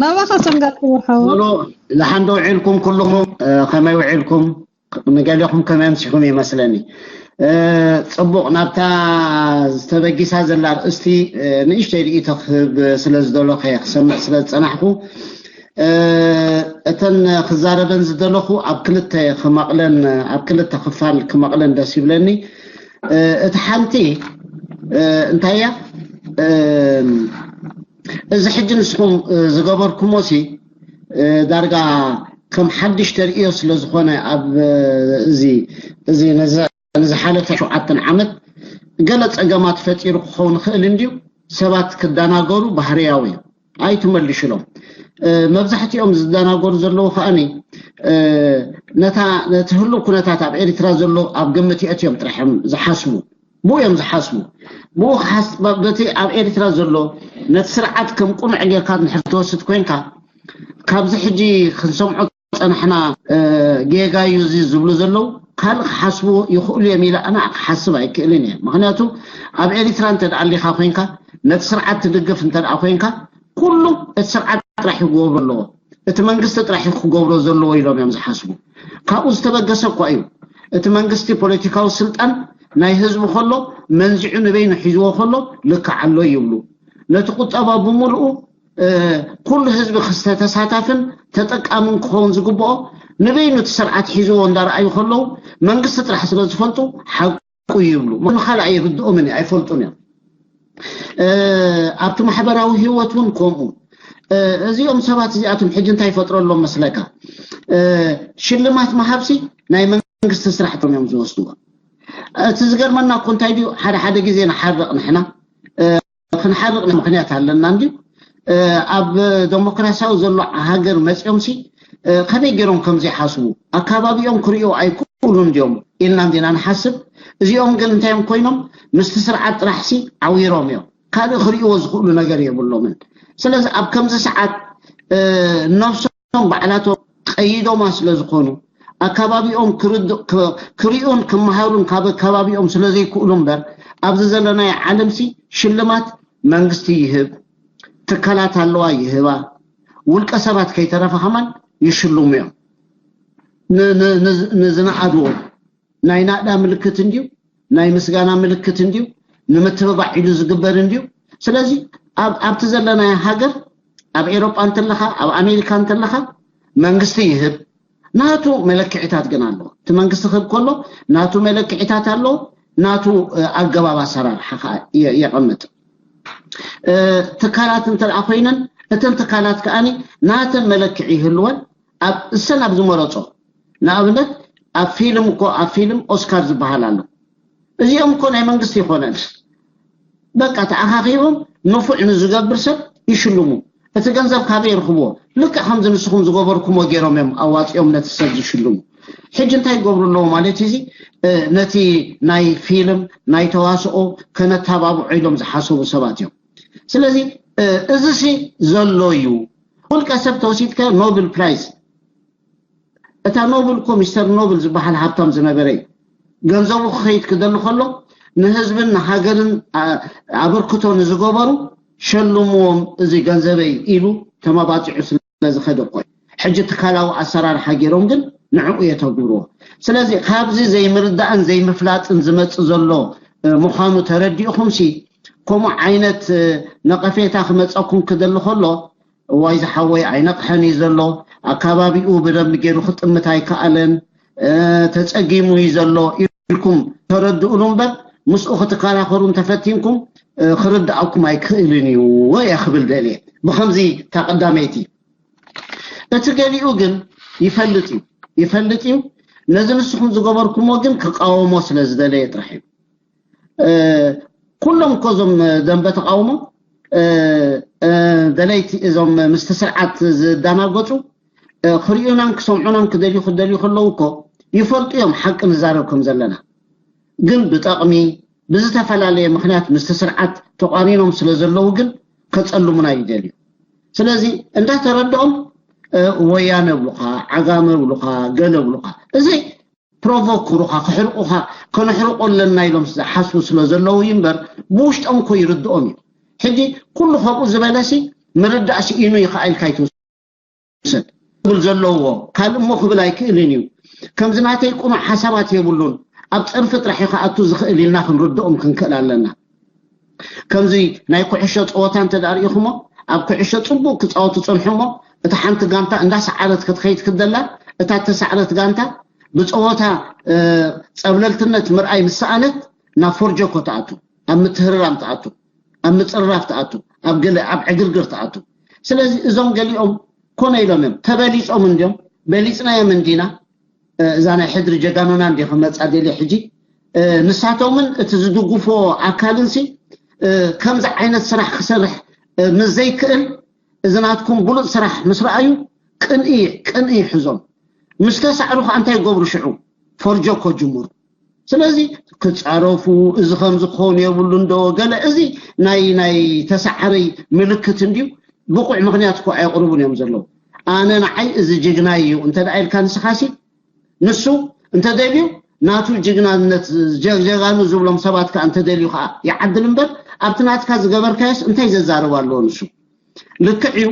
ናባኻ ሰንጋል ክቡር ሓወይ። ኖኖ፣ ዝሓንዶ ውዒልኩም ኩልኹም፣ እ፣ ከመይ ውዒልኩም? ንገሊኹም ከመይ ኣምሲኹም ይመስለኒ። እ፣ ጽቡቕ፣ ናብታ ዝተበጊሳ ዘላ ኣርእስቲ፣ እ፣ ንእሽተይ ርእይቶ ክህብ ስለ ዝደለኹ እየ፣ ክሰምዕ ስለ ዝጸናሕኩ፣ እ፣ እተን ክዛረበን ዝደለኹ ኣብ ክልተ ክመቕለን፣ ኣብ ክልተ ክፋል ክመቕለን ደስ ይብለኒ። እ፣ እቲ ሓንቲ፣ እ፣ እንታይ እያ? እ፣ እዚ ሕጂ ንስኹም፣ እ፣ ዝገበርኩሞሲ፣ እ፣ ዳርጋ ከም ሓድሽ ተርእዮ ስለ ዝኾነ ኣብ፣ እ፣ እዚ፣ እዚ ነዚ፣ ንዝሓለፈ ሸውዓተን ዓመት ገለ ጸገማት ፈጢሩ ክኸውን ይኽእል እንድዩ። ሰባት ክደናገሩ ባህርያዊ እዩ። ኣይትመልሽሎም። እ፣ መብዛሕትኦም ዝደናገሩ ዘለዉ ከኣኒ፣ እ፣ ነታ፣ ነቲ ህሉው ኩነታት ኣብ ኤርትራ ዘሎ ኣብ ግምት የእትዮም ጥራሕ እዮም ዝሓስቡ። ብኡ እዮም ዝሓስቡ። ብኡ ክሓስ-፣ በ-፣ በቲ ኣብ ኤርትራ ዘሎ ነቲ ስርዓት ከም ቁኑዕ ጌርካ እንድሕር ትወስድ ኮይንካ፣ ካብዚ ሕጂ ክንሰምዖ ጸናሕና፣ እ፣ ጌጋ እዩ እዚ ዝብሉ ዘለዉ፣ ካልእ ክሓስቡ ይኽእሉ እዮም ኢለ ኣነ ክሓስብ ኣይክእልን እየ። ምኽንያቱ ኣብ ኤርትራ እንተ ደኣ ኣሊኻ ኮይንካ፣ ነቲ ስርዓት ትድግፍ እንተ ደኣ ኮይንካ፣ ኩሉ እቲ ስርዓት ጥራሕ እዩ ክገብሮ ኣለዎ፣ እቲ መንግስቲ ጥራሕ እዩ ክገብሮ ዘለዎ ኢሎም እዮም ዝሓስቡ። ካብኡ ዝተበገሰ እኳ እዩ። እቲ መንግስቲ ፖለቲካዊ ስልጣን ናይ ህዝቢ ከሎ መንዚዑ ንበይኑ ሒዝዎ ከሎ ልክዕ ኣሎ ይብሉ። ነቲ ቁጠባ ብምልኡ፣ እ፣ ኩሉ ህዝቢ ክስተ-፣ ተሳታፍን ተጠቃምን ክኸውን ዝግብኦ ንበይኑ እቲ ስርዓት ሒዝዎ እንዳረኣዩ ከለዉ መንግስቲ ጥራሕ ስለ ዝፈልጡ ሓቁ ይብሉ። ንኻልእ ኣይርድኦምን እዩ፣ ኣይፈልጡን እዮም። እ፣ ኣብቲ ማሕበራዊ ህይወት እውን ከምኡ። እ፣ እዚኦም ሰባት እዚኣቶም ሕጂ እንታይ ይፈጥረሎም መስለካ? እ፣ ሽልማት ምሃብሲ ናይ መንግስቲ ስራሕቶም እዮም ዝወስድዎ። እቲ ዝገርመና እኮ እንታይ ድዩ፣ ሓደ ሓደ ግዜ ንሓርቕ ንሕና፣ እ፣ ክንሓርቕ ምኽንያት ኣለና እንድዩ። እ፣ ኣብ ዴሞክራሲያዊ ዘሎ ሃገር መጺኦምሲ፣ እ፣ ከመይ ገይሮም ከም ዘይሓስቡ፣ ኣካባቢኦም ክርእዩ ኣይክእሉን ድዮም ኢልና እንዲና ንሓስብ። እዚኦም ግን እንታይ እዮም ኮይኖም? ምስቲ ስርዓት ጥራሕሲ ዓዊሮም እዮም። ካልእ ክርእይዎ ዝኽእሉ ነገር የብሎምን። ስለዚ ኣብ ከምዚ ሰዓት፣ እ፣ ነብሶም ባዕላቶም ቀይዶማ ስለ ዝኾኑ፣ ኣካባቢኦም ክርድ-፣ ክ-፣ ክርእዩን ክመሃሩን ካብ ኣካባቢኦም ስለ ዘይክእሉ እምበር፣ ኣብዚ ዘለናዮ ዓለምሲ ሽልማት መንግስቲ ይህብ፣ ትካላት ኣለዋ ይህባ፣ ውልቀ ሰባት ከይተረፈ ከማን ይሽልሙ እዮም። ን-፣ ን-፣ ንዝ-፣ ንዝነኣድዎ ናይ ናእዳ ምልክት እንድዩ፣ ናይ ምስጋና ምልክት እንድዩ፣ ንምትብባዕ ኢሉ ዝግበር እንድዩ። ስለዚ ኣብ-፣ ኣብቲ ዘለናዮ ሃገር፣ ኣብ ኤሮጳ እንተለኻ፣ ኣብ ኣሜሪካ እንተለኻ፣ መንግስቲ ይህብ፣ ናቱ መለክዒታት ግን ኣለዎ። እቲ መንግስቲ ክህብ ከሎ ናቱ መለክዒታት ኣለዎ፣ ናቱ፣ እ፣ ኣገባብ ኣሰራርሓ ኸኣ የ-፣ የቐምጥ። እ፣ ትካላት እንተ ደኣ ኮይነን፣ እተን ትካላት ከኣኒ ናተን መለክዒ ይህልወን፣ ኣብ እሰን ኣብ ዝመረጾ። ንኣብነት ኣብ ፊልም እኮ፣ ኣብ ፊልም ኦስካር ዝበሃል ኣሎ። እዚኦም እኮ ናይ መንግስቲ ይኾነን። በቃ ተኣኻኺቦም ንፉዕ ንዝገብር ሰብ ይሽልሙ። እቲ ገንዘብ ካበይ ይርኽብዎ? ልክዕ ከምዚ ንስኹም ዝገበርኩሞ ገይሮም እዮም ኣዋፂኦም ነቲ ሰብ ዝሽልሙ። ሕጂ እንታይ ይገብሩ ኣለዉ ማለት እዩ? እዚ፣ እ፣ ነቲ ናይ ፊልም ናይ ተዋስኦ ከነተባብዖ ኢሎም ዝሓሰቡ ሰባት እዮም። ስለዚ፣ እ፣ እዚ ሲ ዘሎ እዩ። ውልቀ ሰብ ተወሲድካ ኖብል ፕራይዝ፣ እታ ኖብል እኮ ሚስተር ኖብል ዝበሃል ሃብታም ዝነበረ እዩ። ገንዘቡ ክኸይድ ክደሊ ከሎ ንህዝብን ንሃገርን፣ ኣ-፣ ኣበርክቶ ንዝገበሩ ሸልምዎም፣ እዚ ገንዘበይ ኢሉ ተመባፂዑ ስለ ዝኸደ እኮ እዩ። ሕጂ ትካላዊ ኣሰራርሓ ገይሮም ግን ንዕኡ የተግብርዎ። ስለዚ ካብዚ ዘይምርዳእን ዘይምፍላጥን ዝመፅእ ዘሎ፣ እ፣ ምዃኑ ተረዲእኹምሲ ከምኡ ዓይነት፣ እ፣ ነቐፌታ ክመፀኩም ክደሊ ከሎ፣ እዋይ ዝሓወይ ኣይነቕሐን እዩ ዘሎ፣ ኣካባቢኡ ብደንቢ ገይሩ ክጥምት ኣይከኣለን፣ እ፣ ተጸጊሙ እዩ ዘሎ ኢልኩም ተረድእሉ እምበር፣ ምስኡ ክትከራኸሩ እንተፈቲንኩም፣ እ፣ ክርድኣኩም ኣይክእልን እዩ እየ ክብል ደልየ። ብኸምዚ እታ ቀዳመይቲ። እቲ ገሊኡ ግን ይፈልጥ እዩ፣ ይፈልጥ እዩ። ነዚ ንስኹም ዝገበርኩሞ ግን ክቃወሞ ስለ ዝደለየ ጥራሕ እዩ። እ፣ ኩሎም እኮ እዞም ደንበ ተቃውሞ፣ እ፣ እ፣ ደለይቲ እዞም ምስቲ ስርዓት ዝደናገጹ፣ እ፣ ክርእዩናን ክሰምዑናን ክደልዩ ክደልዩ ከለዉ እኮ ይፈልጡ እዮም ሓቂ ንዛረብ ከም ዘለና። ግን ብጠቕሚ ብዝተፈላለየ ምኽንያት ምስቲ ስርዓት ተቋኒኖም ስለ ዘለዉ ግን ከጸልሙና ይደልዩ። ስለዚ እንዳተረድኦም፣ እ፣ ወያነ ብሉኻ፣ ዓጋመ ብሉኻ፣ ገለ ብሉኻ። እዚ ፕሮቮክ ክብሩኻ፣ ክሕርቑኻ፣ ከነሕርቆ ኣለና ኢሎም ዝሓስቡ ስለ ዘለዉ እዩ እምበር፣ ብውሽጦም እኮ ይርድኦም እዩ። ሕጂ ኩሉ ከምኡ ዝበለሲ ምርዳእ ስኢኑ እዩ ከኣ ኢልካ ኣይትውሰድ። ክብል ዘለዎ ካልእ እሞ ክብል ኣይክእልን እዩ። ከምዚ ናተይ ቅኑዕ ሓሳባት የብሉን። ኣብ ጸርፊ ጥራሕ እዩ ክኣቱ ዝኽእል ኢልና ክንርድኦም ክንክእል ኣለና። ከምዚ ናይ ኩዕሾ ጸወታ እንተ ደኣ ርኢኹሞ፣ ኣብ ኩዕሾ ጽቡቕ ክጻወቱ ጸንሑ እሞ፣ እታ ሓንቲ ጋንታ እንዳሰዓረት ክትኸይድ ክደላ፣ እታ እተሳዕረት ጋንታ ብጸወታ፣ እ፣ ጸብለልትነት ምርኣይ ምስ ሰኣነት፣ ናብ ፎርጆኮ ትኣቱ፣ ኣብ ምትህርራም ትኣቱ፣ ኣብ ምጽርራፍ ትኣቱ፣ ኣብ ገለ፣ ኣብ ዕግርግር ትኣቱ። ስለዚ እዞም ገሊኦም ኮነ ኢሎም እዮም፣ ተበሊጾም እንድዮም፣ በሊጽናዮም እንዲና፣ እ፣ እዛ ናይ ሕድሪ ጀጋኑና እንዲ ክመጻ ደልየ ሕጂ፣ እ፣ ንሳቶምን እቲ ዝድግፎ ኣካልንሲ፣ እ፣ ከምዚ ዓይነት ስራሕ ክሰርሕ፣ እ፣ ምስ ዘይክእል፣ እዚ ናትኩም ብሉጽ ስራሕ ምስ ረኣዩ፣ ቅንኢ፣ ቅንኢ ይሕዞም። ምስ ተሳዕሩ ከኣ እንታይ ይገብሩ ሽዑ? ፎርጆ ኮ ጅምሩ። ስለዚ ክጻረፉ፣ እዚ ከምዚ ክኸውን የብሉን ዶ ገለ፣ እዚ ናይ፣ ናይ ተሳዓረይ ምልክት እንድዩ። ብቑዕ ምኽንያት እኮ ኣየቕርቡን እዮም ዘለዉ። ኣነ ንዓይ እዚ ጅግናይ እዩ እንተ ደኣ ኢልካ ንስኻሲ፣ ንሱ እንተ ደልዩ ናቱ ጅግናነት፣ ጀ-፣ ጀጋኑ ዝብሎም ሰባት ከኣ እንተ ደልዩ ከኣ ይዓድል እምበር፣ ኣብቲ ናትካ ዝገበርካዮስ እንታይ ዘዛርብ ኣለዎ ንሱ? ልክዕ እዩ፣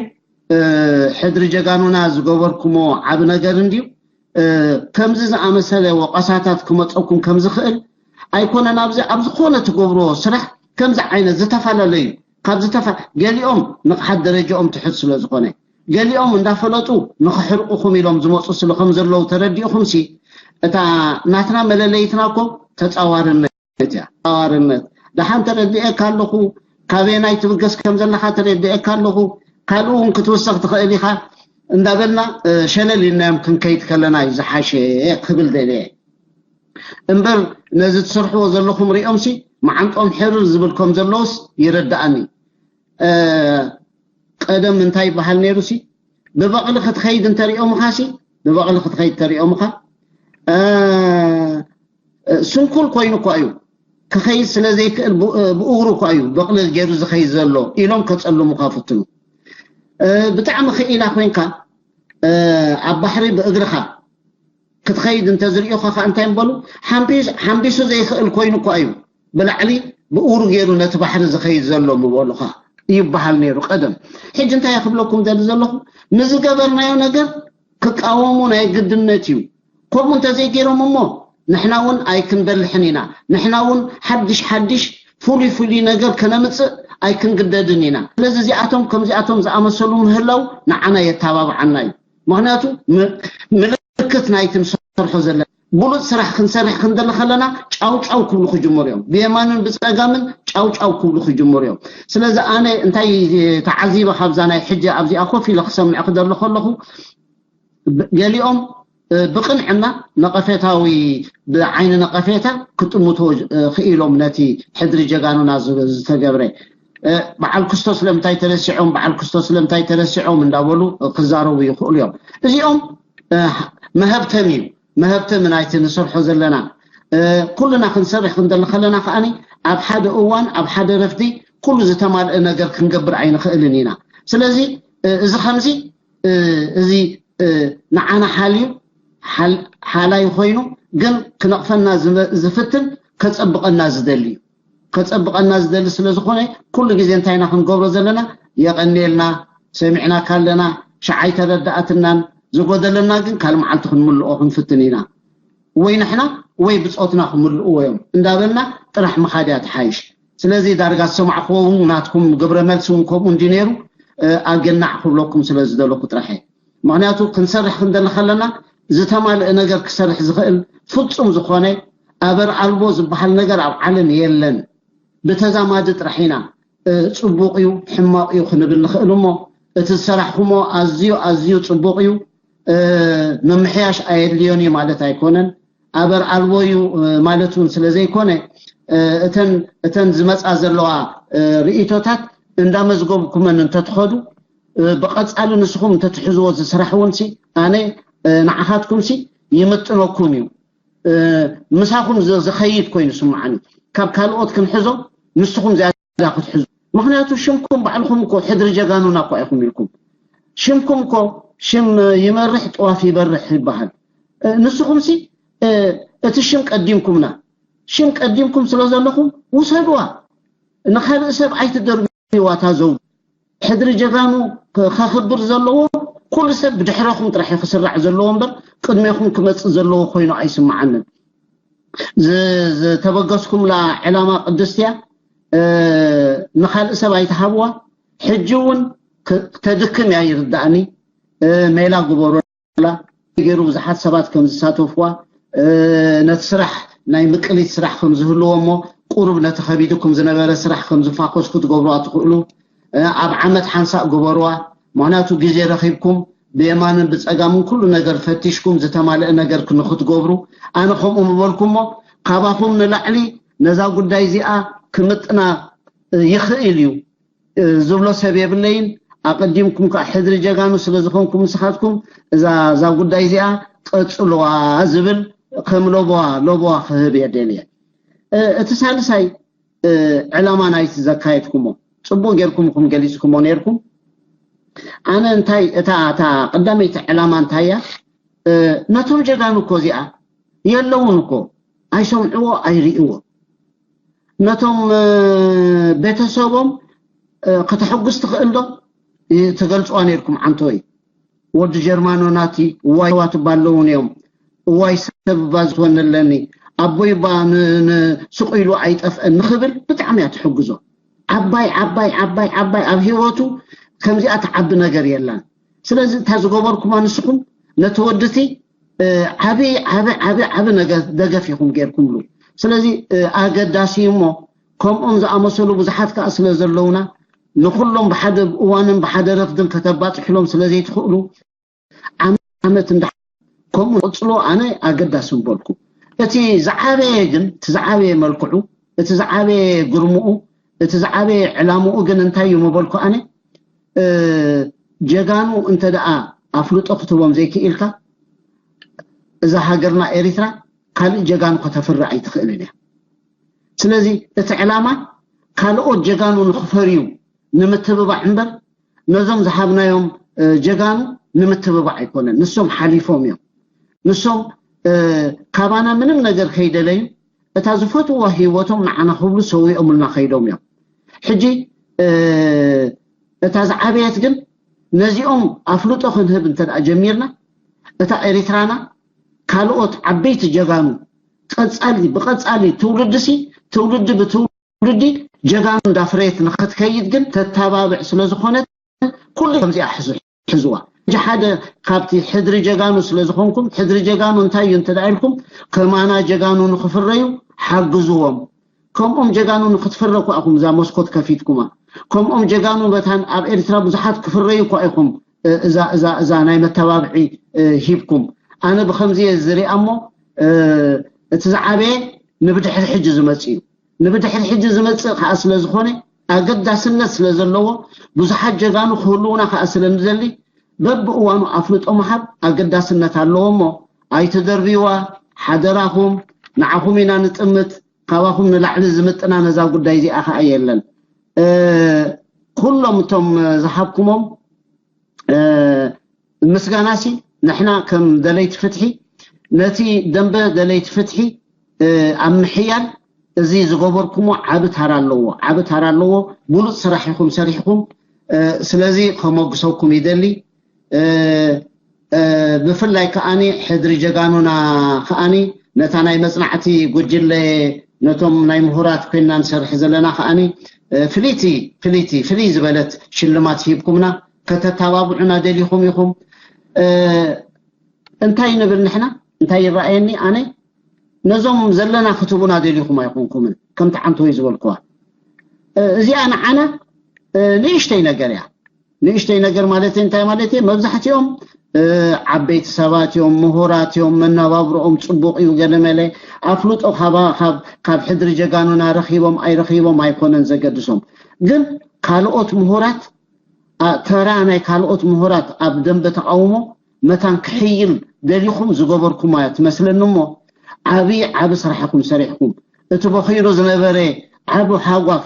እ፣ ሕድሪ ጀጋኑና ዝገበርኩሞ ዓቢ ነገር እንድዩ። እ፣ ከምዚ ዝኣመሰለ ወቐሳታት ክመጸኩም ከም ዝኽእል ኣይኮነን። ኣብዚ፣ ኣብ ዝኾነ ትገብርዎ ስራሕ ከምዚ ዓይነት ዝተፈላለዩ፣ ካብ ዝተፋ-፣ ገሊኦም ንቕሓት ደረጃኦም ትሑት ስለ ዝኾነ፣ ገሊኦም እንዳፈለጡ ንኽሕርቑኹም ኢሎም ዝመጹ ስለ ከም ዘለዉ ተረዲእኹምሲ፣ እታ ናትና መለለይትና እኮ ተጻዋርነት እያ። ተጻዋርነት። ደሓን ተረዲኤካ ኣለኹ፣ ካበየናይ ትብገስ ከም ዘለኻ ተረዲኤካ ኣለኹ፣ ካልእ እውን ክትውስኽ ትኽእል ኢኻ እንዳበልና፣ እ፣ ሸለል ኢልናዮም ክንከይድ ከለና እዩ ዝሓሸ ክብል ደልየ። እምበር ነዚ ትሰርሕዎ ዘለኹም ሪኦምሲ መዓንጦም ሕርር ዝብል ከም ዘለዎስ ይርድኣኒ። እ፣ ቀደም እንታይ ይበሃል ነይሩሲ፣ ብበቕሊ ክትኸይድ እንተሪኦምኻሲ፣ ብበቕሊ ክትኸይድ ተሪኦምኻ፣ እ፣ ስንኩል ኮይኑ እኳ እዩ ክኸይድ ስለ ዘይክእል፣ ብ-፣ ብእግሩ እኳ እዩ በቕሊ ገይሩ ዝኸይድ ዘሎ ኢሎም ከጸልሙኻ ፍትኑ። እ፣ ብጣዕሚ ክኢላ ኮይንካ፣ እ፣ ኣብ ባሕሪ ብእግርኻ ክትኸይድ እንተዝርእዩኻ ከኣ እንታይ ምበሉ? ሓምቢስ-፣ ሓምቢሱ ዘይኽእል ኮይኑ እኳ እዩ ብላዕሊ ብእግሩ ገይሩ ነቲ ባሕሪ ዝኸይድ ዘሎ ምበሉኻ ይበሃል ነይሩ ቀደም። ሕጂ እንታይ እየ ክብለኩም ደሊ ዘለኹ? ንዝገበርናዮ ነገር ክቃወሙ ናይ ግድነት እዩ። ከምኡ እንተዘይገይሮም እሞ ንሕና እውን ኣይክንበልሕን ኢና። ንሕና እውን ሓድሽ ሓድሽ ፍሉይ ፍሉይ ነገር ከነምጽእ ኣይክንግደድን ኢና። ስለዚ እዚኣቶም ከምዚኣቶም ዝኣመሰሉ ምህላው ንዓና የተባብዓና እዩ። ምኽንያቱ ም-፣ ምልክት ናይቲ ንሰርሖ ዘለና ብሉጽ ስራሕ ክንሰርሕ ክንደሊ ከለና ጫው ጫው ክብሉ ክጅምሩ እዮም። ብየማንን ብጸጋምን ጫው ጫው ክብሉ ክጅምሩ እዮም። ስለዚ ኣነ እንታይ ተዓዚበ ካብዛ ናይ ሕጂ ኣብዚኣ ኮፍ ኢለ ክሰምዕ ክደሊ ከለኹ፣ ብ-፣ ገሊኦም፣ እ፣ ብቕንዕና ነቐፌታዊ፣ ብዓይኒ ነቐፌታ ክጥምቶ፣ እ፣ ክኢሎም ነቲ ሕድሪ ጀጋኑና ዝ-፣ ዝተገብረ፣ እ፣ በዓል ክስቶ ስለምንታይ ተረሲዖም፣ በዓል ክስቶ ስለምንታይ ተረሲዖም እንዳበሉ ክዛረቡ ይኽእሉ እዮም። እዚኦም፣ እ፣ መሀብተም እዩ፣ መሀብተም ናይቲ ንሰርሖ ዘለና። እ፣ ኩልና ክንሰርሕ ክንደሊ ከለና ከኣኒ ኣብ ሓደ እዋን፣ ኣብ ሓደ ረፍዲ ኩሉ ዝተማልአ ነገር ክንገብር ኣይንኽእልን ኢና። ስለዚ፣ እ፣ እዚ ከምዚ፣ እ፣ እዚ፣ እ፣ ንዓና ሓልዩ፣ ሓል-፣ ሓላይ ኮይኑ ግን ክነቕፈና ዝመ-፣ ዝፍትን ከጸብቐና ዝደሊ እዩ። ከጸብቐና ዝደሊ ስለ ዝኾነ ኩሉ ግዜ እንታይ ኢና ክንገብሮ ዘለና? የቐንየልና፣ ሰሚዕናካ ኣለና፣ ሸዓይ ተረዳኣትናን ዝጎደለና ግን ካልእ መዓልቲ ክንምልኦ ክንፍትን ኢና። ወይ ንሕና ወይ ብጾትና ክምልእዎ እዮም እንዳበልና ጥራሕ ምኻድ እያ ትሓይሽ። ስለዚ ዳርጋ ዝሰማዕክዎ እውን ናትኩም ግብረ መልሲ እውን ከምኡ እንዲ ነይሩ፣ እ፣ ኣገናዕ ክብለኩም ስለ ዝደለኩ ጥራሕ እየ። ምኽንያቱ ክንሰርሕ ክንደሊ ከለና ዝተማልአ ነገር ክሰርሕ ዝኽእል ፍጹም ዝኾነ ኣበር ኣልቦ ዝበሃል ነገር ኣብ ዓለም የለን። ብተዛማዲ ጥራሕ ኢና፣ እ፣ ጽቡቕ እዩ፣ ሕማቕ እዩ ክንብል ንኽእል እሞ፣ እቲ ዝሰራሕኩሞ ኣዝዩ፣ ኣዝዩ ጽቡቕ እዩ፣ እ፣ ምምሕያሽ ኣየድልዮን እዩ ማለት ኣይኮነን። ኣበር ኣልቦ እዩ፣ እ፣ ማለት እውን ስለ ዘይኮነ፣ እ፣ እተን፣ እተን ዝመጻ ዘለዋ፣ እ፣ ርእይቶታት እንዳመዝገብኩመን እንተትኸዱ፣ እ፣ ብቐጻሊ ንስኹም እንተትሕዝዎ እዚ ስራሕ እውን ሲ፣ ኣነ፣ እ፣ ንዓኻትኩም ሲ ይምጥነኩም እዩ። እ፣ ምሳኹም ዝ-፣ ዝኸይድ ኮይኑ ስምዓኒ። ካብ ካልኦት ክንሕዞ፣ ንስኹም ዝያዳ ክትሕዙ። ምኽንያቱ ሽምኩም ባዕልኹም እኮ ሕድሪ ጀጋኑና እኮ ኢኹም ኢልኩም። ሽምኩም እኮ ሽም ይመርሕ ጥዋፍ ይበርሕ ይበሃል። እ፣ ንስኹምሲ፣ እ፣ እቲ ሽም ቀዲምኩምና። ሽም ቀዲምኩም ስለ ዘለኹም ውሰድዋ። ንኻልእ ሰብ ኣይትደርብይዋ እታ ዘውዲ። ሕድሪ ጀጋኑ ከኽብር ዘለዎ ኩሉ ሰብ ብድሕረኹም ጥራሕ ክስራዕ ዘለዎ እምበር ቅድሜኹም ክመፅእ ዘለዎ ኮይኑ ኣይስምዓንን። ዝተበገስኩምላ ዕላማ ቅድስቲ እያ። ንካልእ ሰብ ኣይትሃብዋ። ሕጂ እውን ተድክም እያ ይርዳእኒ። ሜላ ግበሩ። ገይሩ ብዙሓት ሰባት ከም ዝሳተፍዋ፣ ነቲ ስራሕ ናይ ምቅሊት ስራሕ ከም ዝህልዎ እሞ ቁሩብ ነቲ ከቢድኩም ዝነበረ ስራሕ ከም ዝፋኮስ ክትገብሩዋ ትኽእሉ። ኣብ ዓመት ሓንሳእ ግበሩዋ። ምክንያቱ ግዜ ረኺብኩም ብየማንን ብፀጋምን ኩሉ ነገር ፈቲሽኩም ዝተማልአ ነገር ንክትገብሩ። ኣነ ከምኡ ምበልኩ እሞ ካባኹም ንላዕሊ ነዛ ጉዳይ እዚኣ ክምጥና ይኽእል እዩ ዝብሎ ሰብ የብለይን። ኣቐዲምኩም ከዓ ሕድሪ ጀጋኑ ስለ ዝኾንኩም ንስኻትኩም እዛ እዛ ጉዳይ እዚኣ ቀጽልዋ ዝብል ከም ሎቦዋ ሎቦዋ ክህብ እየ ደልየ። እቲ ሳልሳይ ዕላማ ናይቲ ዘካየድኩሞ ጽቡቕ ጌርኩም ኢኹም ገሊጽኩሞ ነይርኩም። ኣነ እንታይ እታ እታ ቀዳመይቲ ዕላማ እንታይ እያ? ነቶም ጀጋኑ እኮ እዚኣ የለውን እኮ ኣይሰምዕዎ ኣይርእዎ። ነቶም ቤተሰቦም ከተሐጉስ ትኽእል ዶ? ትገልፅዋ ነይርኩም ዓንቶይ። ወዲ ጀርማኖ ናቲ እዋይ ዋትባ ኣለውን እዮም። እዋይ ሰብ እባ ዝኾነለኒ ኣቦይ እባ ስቕ ኢሉ ኣይጠፍአን ንኽብል ብጣዕሚ እያ ትሕግዞ። ዓባይ ዓባይ ዓባይ ዓባይ ኣብ ህይወቱ ከምዚኣ ትዓቢ ነገር የላን። ስለዚ እታ ዝገበርኩማ ንስኹም ነቲ ወድቲ ዓቢ ዓቢ ዓቢ ዓቢ ደገፍ ኢኹም ጌርኩምሉ። ስለዚ ኣገዳሲ እሞ ከምኦም ዝኣመሰሉ ብዙሓት ከዓ ስለ ዘለውና ንኩሎም ብሓደ እዋንን ብሓደ ረፍድን ከተባፅሕሎም ስለ ዘይትኽእሉ ዓመት እንዳ ከምኡ ቅፅሎ ኣነ ኣገዳሲ ምበልኩ። እቲ ዝዓበየ ግን እቲ ዝዓበየ መልክዑ እቲ ዝዓበየ ግርምኡ እቲ ዝዓበየ ዕላምኡ ግን እንታይ እዩ ምበልኩ ኣነ ጀጋኑ እንተ ደኣ ኣፍልጦ ክትቦም ዘይክኢልካ እዛ ሃገርና ኤሪትራ ካልእ ጀጋኑ ከተፍሪ ኣይትኽእልን እያ። ስለዚ እቲ ዕላማ ካልኦት ጀጋኑ ንክፈርዩ ንምትብባዕ እምበር ነዞም ዝሃብናዮም ጀጋኑ ንምትብባዕ ኣይኮነን። ንሶም ሓሊፎም እዮም። ንሶም ካባና ምንም ነገር ከይደለዩ እታ ዝፈትዎ ህይወቶም ንዓና ክብሉ ሰዊኦምልና ከይዶም እዮም። ሕጂ እታ ዝዓበየት ግን ነዚኦም ኣፍልጦ ክንህብ እንተ ጀሚርና እታ ኤሪትራና ካልኦት ዓበይቲ ጀጋኑ ቀጻሊ ብቀጻሊ ትውልድሲ ትውልዲ ብትውልዲ ጀጋኑ እንዳፍረየት ንክትከይድ ግን ተተባብዕ ስለ ዝኾነት ኩሉ ከምዚኣ ሕዙ ሕዝዋ። ሕጂ ሓደ ካብቲ ሕድሪ ጀጋኑ ስለ ዝኾንኩም ሕድሪ ጀጋኑ እንታይ እዩ እንተ ኢልኩም ከማና ጀጋኑ ንክፍረዩ ሓግዝዎም። ከምኦም ጀጋኑ ንክትፍረ እኳ ኢኹም እዛ መስኮት ከፊትኩማ። ከምኦም ጀጋኑ በታን ኣብ ኤርትራ ብዙሓት ክፍረዩ እኳ ኢኹም እዛ እዛ እዛ ናይ መተባብዒ ሂብኩም። ኣነ ብከምዚ እየ ዝሪኣ እሞ እቲ ዝዓበየ ንብድሕሪ ሕጂ ዝመጽእ እዩ። ንብድሕሪ ሕጂ ዝመጽእ ከዓ ስለ ዝኾነ ኣገዳስነት ስለ ዘለዎ ብዙሓት ጀጋኑ ክህልውና ከዓ ስለ ንደሊ በብእዋኑ ኣፍልጦ ምሃብ ኣገዳስነት ኣለዎ እሞ ኣይትደርብይዋ ሓደራኹም። ንዓኹም ኢና ንጥምት። ካባኹም ንላዕሊ ዝምጥና ነዛ ጉዳይ እዚኣ ከዓ የለን። ኩሎም እቶም ዝሃብኩሞም ምስጋናሲ ንሕና ከም ደለይቲ ፍትሒ ነቲ ደንበ ደለይቲ ፍትሒ ኣብ ምሕያል እዚ ዝገበርኩሞ ዓቢ ታራ ኣለዎ፣ ዓቢ ታራ ኣለዎ። ብሉፅ ስራሕ ኢኹም ሰሪሕኩም። ስለዚ ከመጉሰኩም ይደሊ። ብፍላይ ከዓኒ ሕድሪ ጀጋኑና ከዓኒ ነታ ናይ መፅናዕቲ ጉጅለ ነቶም ናይ ምሁራት ኮይንና ንሰርሕ ዘለና ከዓኒ ፍልይቲ ፍልይቲ ፍልይ ዝበለት ሽልማት ሂብኩምና ከተተባብዑና ደሊኹም ኢኹም። እንታይ ንብል ንሕና እንታይ ይረኣየኒ ኣነ ነዞም ዘለና ክትቡና ደሊኹም ኣይኮንኩምን ከምቲ ዓንተወይ ዝበልኩዋ እዚኣ ንዓና ንእሽተይ ነገር እያ። ንእሽተይ ነገር ማለት እንታይ ማለት እዩ? መብዛሕትኦም ዓበይቲ ሰባት እዮም፣ ምሁራት እዮም፣ መነባብሮኦም ፅቡቕ እዩ፣ ገለመለ ኣፍልጦ ካብ ሕድሪ ጀጋኑና ረኺቦም ኣይረኺቦም ኣይኮነን ዘገድሶም። ግን ካልኦት ምሁራት ተራ ናይ ካልኦት ምሁራት ኣብ ደንበ ተቃውሞ መታን ክሕይል ደሊኹም ዝገበርኩማ እያ ትመስለኒ እሞ ዓብዪ ዓቢ ስራሕ ኢኹም ሰሪሕኩም። እቲ በኺሩ ዝነበረ ዓቢ ሃጓፍ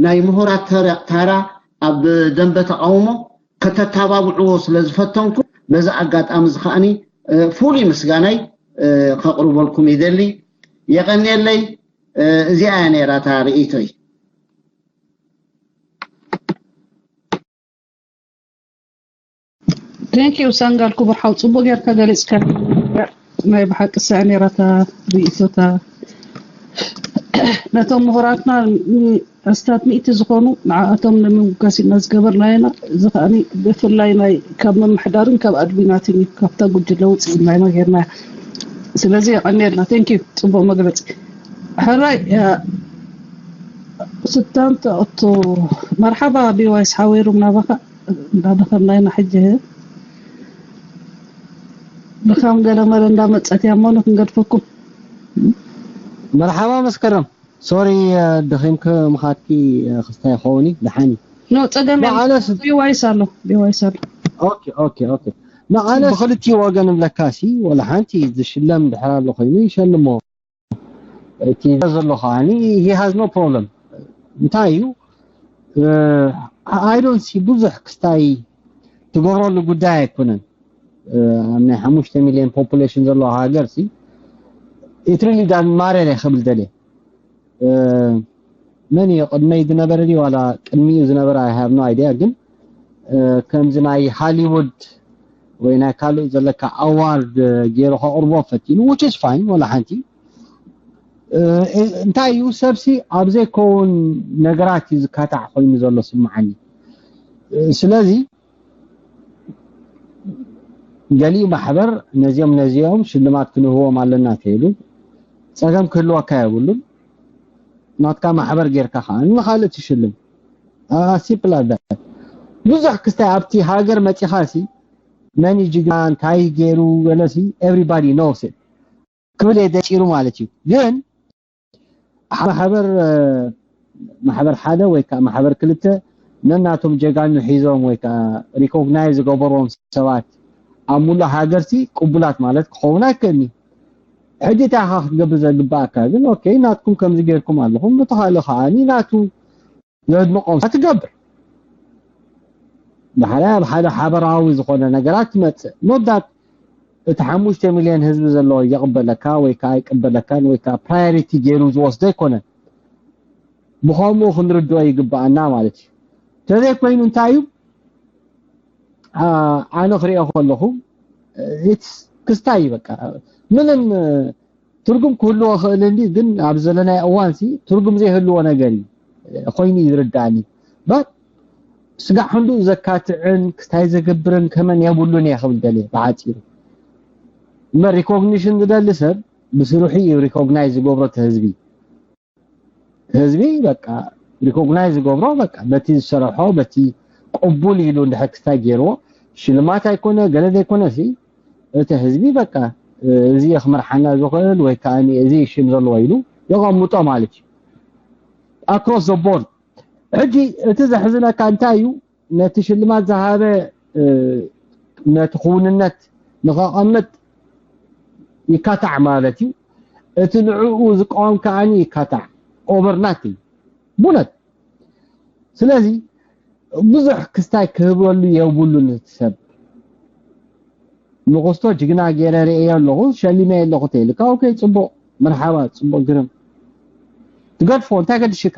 ናይ ምሁራት ተራ ኣብ ደንበ ተቃውሞ ከተተባብዕዎ ስለ ዝፈተንኩ በዚ ኣጋጣሚ እዚ ከዓኒ ፍሉይ ምስጋናይ ከቕርበልኩም ይደሊ። የቐንየለይ። እዚኣ እያ ነይራ እታ ርእይቶይ። Thank you ሳንጋል ክቡር ሓው፣ ጽቡቅ ጌርካ ገሊጽካ። ናይ ብሓቂ ስዕ ነራታ ርእይቶታ ነቶም ምሁራትና ኣስታት ሚእቲ ዝኾኑ ንዓኣቶም ንምጉጋስ ኢና ዝገበርናዮና። እዚ ከኣኒ ብፍላይ ናይ ካብ ምምሕዳርን ካብ ኣድሚናትን እዩ፣ ካብታ ጉጅለ ውፅእ ኢልና ኢና ጌርናያ። ስለዚ የቐንየልና። Thank you፣ ፅቡቕ መግለፂ። ሕራይ ስታንት ኦቶ መርሓባ። ቢዋይስ ሓወይሩም ናባኻ እንዳደኸምና ኢና ሕጂ። ድኻም ገለ መለ እንዳመጸት እያ እሞ ንክንገድፈኩም። መርሓባ መስከረም። ሶሪ ደኺምኪ ምኻድኪ ክስታይ ይኸውን እዩ። ደሓን እዩ። ኖ ጸገም የለን። መዓለስ- ቢዋይስ ኣሎ፣ ቢዋይስ ኣሎ። ኦኬ ኦኬ ኦኬ። መዓለስ ብኽልቲኡ ወገን እብለካሲ፣ ወላ ሓንቲ ዝሽለም ድሕር ኣሎ ኮይኑ ይሸልሞ። እቲ ዘሎ ከዓኒ he has no problem። እንታይ እዩ? I don't see ብዙሕ ክስታይ ትገብረሉ ጉዳይ ኣይኮነን። ኣብ ናይ ሓሙሽተ ሚልዮን ፖፑሌሽን ዘለዎ ሃገር ሲ ኢትሪሊ ዳን ማረር ክብል ደልየ። መን እዩ ቅድመይ ዝነበረ ድዩ ዋላ ቅድሚኡ ዝነበረ? I have no idea። ግን ከምዚ ናይ ሃሊውድ ወይ ናይ ካልእ ዘለካ ኣዋርድ ገይሩ ከቕርቦ ፈቲኑ፣ which is fine፣ ወላ ሓንቲ። እንታይ እዩ፣ ሰብሲ ኣብ ዘይከውን ነገራት እዩ ዝካታዕ ኮይኑ ዘሎ ስምዓኒ። ስለዚ ገሊኡ ማሕበር ነዚኦም ነዚኦም ሽልማት ክንህቦም ኣለና ተይሉ ጸገም ክህልወካ የብሉን። ናትካ ማሕበር ጌርካ ከዓ ንኻልእ ትሽልም። ሲምፕል ኣዳት። ብዙሕ ክስታይ ኣብቲ ሃገር መጺኻ ሲ መን እዩ ጅግና፣ እንታይ ገይሩ ገለሲ everybody knows it ክብል እየ ደጺሩ ማለት እዩ። ግን ማሕበር ማሕበር ሓደ ወይ ከዓ ማሕበር ክልተ ነናቶም ጀጋኑ ሒዞም ወይ ከዓ ሪኮግናይዝ ዝገበርዎም ሰባት ኣብ ሙሉእ ሃገር ሲ ቅቡላት ማለት ክኸውን ኣይክእልኒ። ሕጂ እንታይ ኢኻ ክትገብር ዘግባኣካ ግን ኦኬ ናትኩም ከምዚ ጌርኩም ኣለኹም፣ እቲ ካልእ ከዓ ናቱ ዘድንቖም ትገብር። ዳሕራይ ኣብ ሓደ ሓበራዊ ዝኾነ ነገራት ትመጽእ። ኖት ዳት እቲ ሓሙሽተ ሚልዮን ህዝቢ ዘለዎ ይቕበለካ ወይ ከዓ ኣይቅበለካን ወይ ከዓ ፕራዮሪቲ ገይሩ ዝወስዶ ኣይኮነን። ብኸምኡ ክንርድኦ ይግባኣና ማለት እዩ። ተዘይኮይኑ እንታይ እዩ ኣነ ክሪኦ ከለኹ ክስታይ እዩ በቃ ምንም ትርጉም ክህልዎ ክእል እንዲ ግን ኣብ ዘለናይ እዋን ሲ ትርጉም ዘይህልዎ ነገር እዩ ኮይኑ ይርዳእኒ። ባት ስጋዕ ክንዱ ዘካትዕን ክስታይ ዘገብርን ከመን የብሉን እየ ክብል ደልየ ብሓፂሩ። እመ ሪኮግኒሽን ዝደሊ ሰብ ብስርሑ እዩ ሪኮግናይዝ ዝገብሮ እቲ ህዝቢ። ህዝቢ በቃ ሪኮግናይዝ ዝገብሮ በቃ በቲ ዝሰረሖ በቲ ቅቡል ኢሉ እንድሕር ክስታይ ገይርዎ ሽልማት ኣይኮነ ገለ ዘይኮነ ሲ እቲ ህዝቢ በቃ እዚ ክመርሓና ዝኽእል ወይ ከዓ እዚ ሽም ዘለዎ ኢሉ የቐምጦ ማለት እዩ። ኣክሮስ ዘ ቦርድ ሕጂ እቲ ዘሕዝነካ እንታይ እዩ? ነቲ ሽልማት ዝሃበ ነቲ ክውንነት ንኸቐምጥ ይካታዕ ማለት እዩ። እቲ ንዕኡ ዝቃወም ከዓኒ ይካታዕ። ኦቨርናት እዩ ቡነት። ስለዚ ብዙሕ ክስታይ ክህበሉ የብሉን እቲ ሰብ። ንኽስቶ ጅግና ገይረ ርእየ ኣለኹ ሸሊመ ኣለኹ ተይልካ ኦኬ፣ ፅቡቕ መርሓባ፣ ፅቡቕ ግርም ትገድፎ እንታይ ገድሽካ?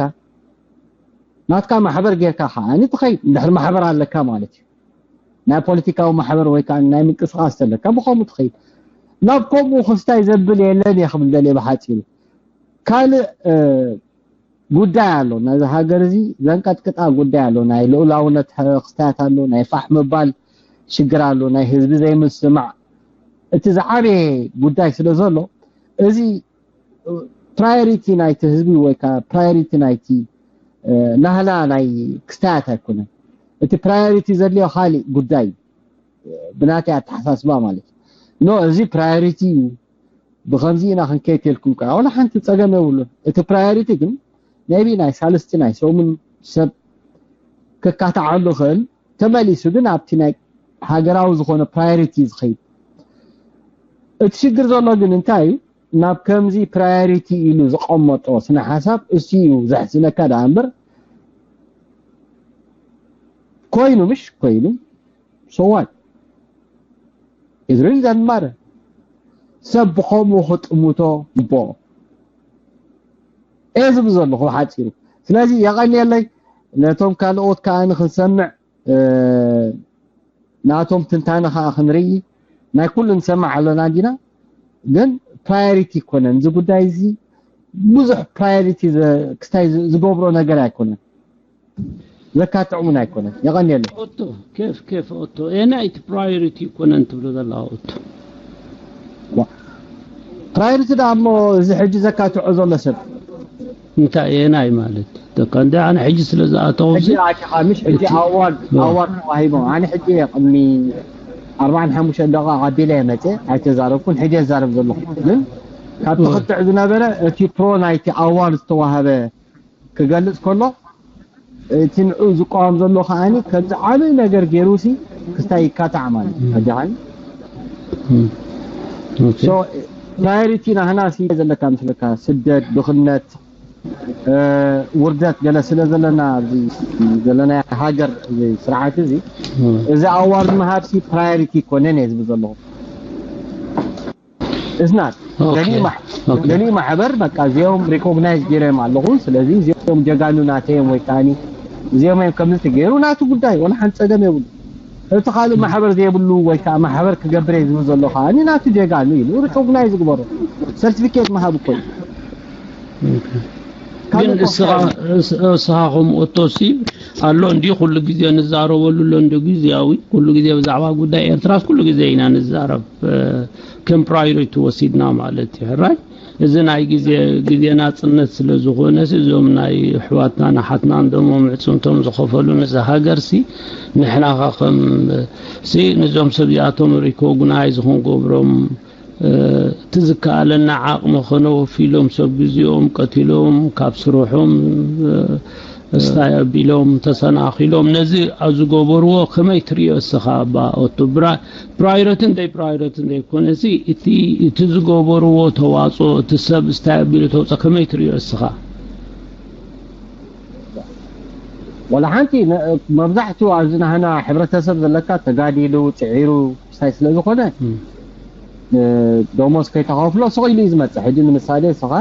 ናትካ ማሕበር ጌርካ ከዓኒ ትኸይድ። እንድሕር ማሕበር ኣለካ ማለት እዩ። ናይ ፖለቲካዊ ማሕበር ወይ ከዓ ናይ ምንቅስቃስ ተለካ ብኸምኡ ትኸይድ። ናብ ከምኡ ክስታይ ዘብል የለን እየ ክብል ደልየ ብሓፂሩ። ካልእ ጉዳይ ኣሎ። ነዚ ሃገር እዚ ዘንቀጥቅጣ ጉዳይ ኣሎ። ናይ ልኡላውነት ክስታያት ኣሎ። ናይ ፋሕ ምባል ሽግር ኣሎ። ናይ ህዝቢ ዘይምስማዕ እቲ ዝዓበየ ጉዳይ ስለ ዘሎ እዚ ፕራዮሪቲ ናይቲ ህዝቢ ወይ ከዓ ፕራዮሪቲ ናይቲ ናህላ ናይ ክስታያት ኣይኮነን። እቲ ፕራዮሪቲ ዘድልዮ ካሊእ ጉዳይ እዩ። ብናተይ ኣተሓሳስባ ማለት እዩ። ኖ እዚ ፕራዮሪቲ እዩ፣ ብኸምዚ ኢና ክንከይድ ተልኩም ከዓ ዋላ ሓንቲ ፀገም የብሉን። እቲ ፕራዮሪቲ ግን ሜይቢ ናይ ሳልስቲ ናይ ሰሙን ሰብ ክካታዓሉ ይኽእል። ተመሊሱ ግን ኣብቲ ናይ ሃገራዊ ዝኾነ ፕራዮሪቲ ዝኸይድ። እቲ ሽግር ዘሎ ግን እንታይ እዩ? ናብ ከምዚ ፕራዮሪቲ ኢሉ ዝቐመጦ ስነ ሓሳብ እሱ እዩ ዘሕዝነካ ደኣ እምበር ኮይኑ ምሽ ኮይኑ so what? It really doesn't matter። ሰብ ብኸምኡ ክጥምቶ ይግብኦ እየ ዝብል ዘለኹ ብሓፂሩ። ስለዚ የቐንየለይ ነቶም ካልኦት ከዓ ንክንሰምዕ ናቶም ትንታነ ከዓ ክንርኢ ናይ ኩሉ ንሰማዕ ኣለና እንዲና። ግን ፕራዮሪቲ ይኮነን እዚ ጉዳይ እዚ፣ ብዙሕ ፕራዮሪቲ ክስታይ ዝገብሮ ነገር ኣይኮነን፣ ዘካትዕ እውን ኣይኮነን። የቐንየሉ። ኦቶ ኬፍ ኬፍ ኦቶ ኤናይ እቲ ፕራዮሪቲ ይኮነን ትብሎ ዘለኻ ኦቶ። ፕራዮሪቲ ደኣ እሞ እዚ ሕጂ ዘካትዖ ዘሎ ሰብ እንታይ ኤናይ ማለት ደካ እንደ ኣነ ሕጂ ስለ ዝኣተው ሕጂ ኣቲኻ ምሽ ሕጂ ኣዋርድ ኣዋርድ ተዋሂቦም። ኣነ ሕጂ ቅድሚ ኣርባዓን ሓሙሽተ ደቂቃ ኣቢለ እየ መፅእ፣ ኣይተዛረብኩን። ሕጂ የዛረብ ዘለኹ ግን ካብ ትኽትዕ ዝነበረ እቲ ፕሮ ናይቲ ኣዋርድ ዝተዋሃበ ክገልፅ ከሎ፣ እቲ ንዑ ዝቃወም ዘሎ ከዓኒ ከምዚ ዓብይ ነገር ገይሩ ሲ ክስታይ ይካታዕ ማለት እዩ። ኣጃኻኒ ፕራዮሪቲ ናህና ሲ ዘለካ ምስለካ ስደት፣ ድኽነት፣ ውርደት ገለ ስለ ዘለና ኣብዚ ዘለና ሃገር እዚ ስርዓት እዚ እዚ ኣዋርድ ምሃብ ሲ ፕራዮሪቲ ይኮነን እየ ዝብል ዘለኹ። እስናት ገሊኡ ማሕበር በቃ እዚኦም ሪኮግናይዝ ገይሮም ኣለኹ። ስለዚ እዚኦም ጀጋኑ ናተዮም ወይ ከዓኒ እዚኦም እዮም ከምዚ ተገይሩ ናቱ ጉዳይ ወላ ሓንቲ ፀገም የብሉ። እቲ ካልእ ማሕበር ዘይብሉ ወይ ከዓ ማሕበር ክገብር እየ ዝብል ዘሎ ከዓኒ ናቱ ጀጋኑ ኢሉ ሪኮግናይዝ ግበሮ። ሰርቲፊኬት ምሃብ እኮ እዩ። ግን እስኻ ከምኡ እቶሲ ኣሎ እንዲ ኩሉ ግዜ ንዛረበሉ ኣሎ እንዲ ግዜያዊ ኩሉ ግዜ ብዛዕባ ጉዳይ ኤርትራስ ኩሉ ግዜ ኢና ንዛረብ። ከም ፕራዮሪቲ ወሲድና ማለት እዩ ሕራይ። እዚ ናይ ግዜ ግዜ ናጽነት ስለ ዝኾነ እዞም ናይ ኣሕዋትና ንሓትና እንደሞ ምዕጽምቶም ዝኸፈሉ ንዚ ሃገር ሲ ንሕና ኸ ከም ሲ ንዞም ሰብ እዚኣቶም ሪኮግናይዝ ክንገብሮም እቲ ዝከኣለና ዓቕሚ ከነወፊሎም ሰብ ግዜኦም ቀቲሎም ካብ ስርሖም ስታይ ኣቢሎም ተሰናኺሎም ነዚ ኣብ ዝገበርዎ ከመይ ትርእዮ እስኻ ኣባ ኦቶ? ፕራይረትን ደይ ፕራይረትን ዘይኮነሲ እቲ እቲ ዝገበርዎ ተዋፅኦ እቲ ሰብ ስታይ ኣቢሉ ተውፅኦ ከመይ ትርእዮ እስኻ? ወላ ሓንቲ መብዛሕትኡ ኣብዚ ናህና ሕብረተሰብ ዘለካ ተጋዲሉ ፅዒሩ ስታይ ስለ ዝኾነ ደሞዝ ከይተኸፍሎ ስቕ ኢሉ እዩ ዝመፅእ። ሕጂ ንምሳሌ እስኻ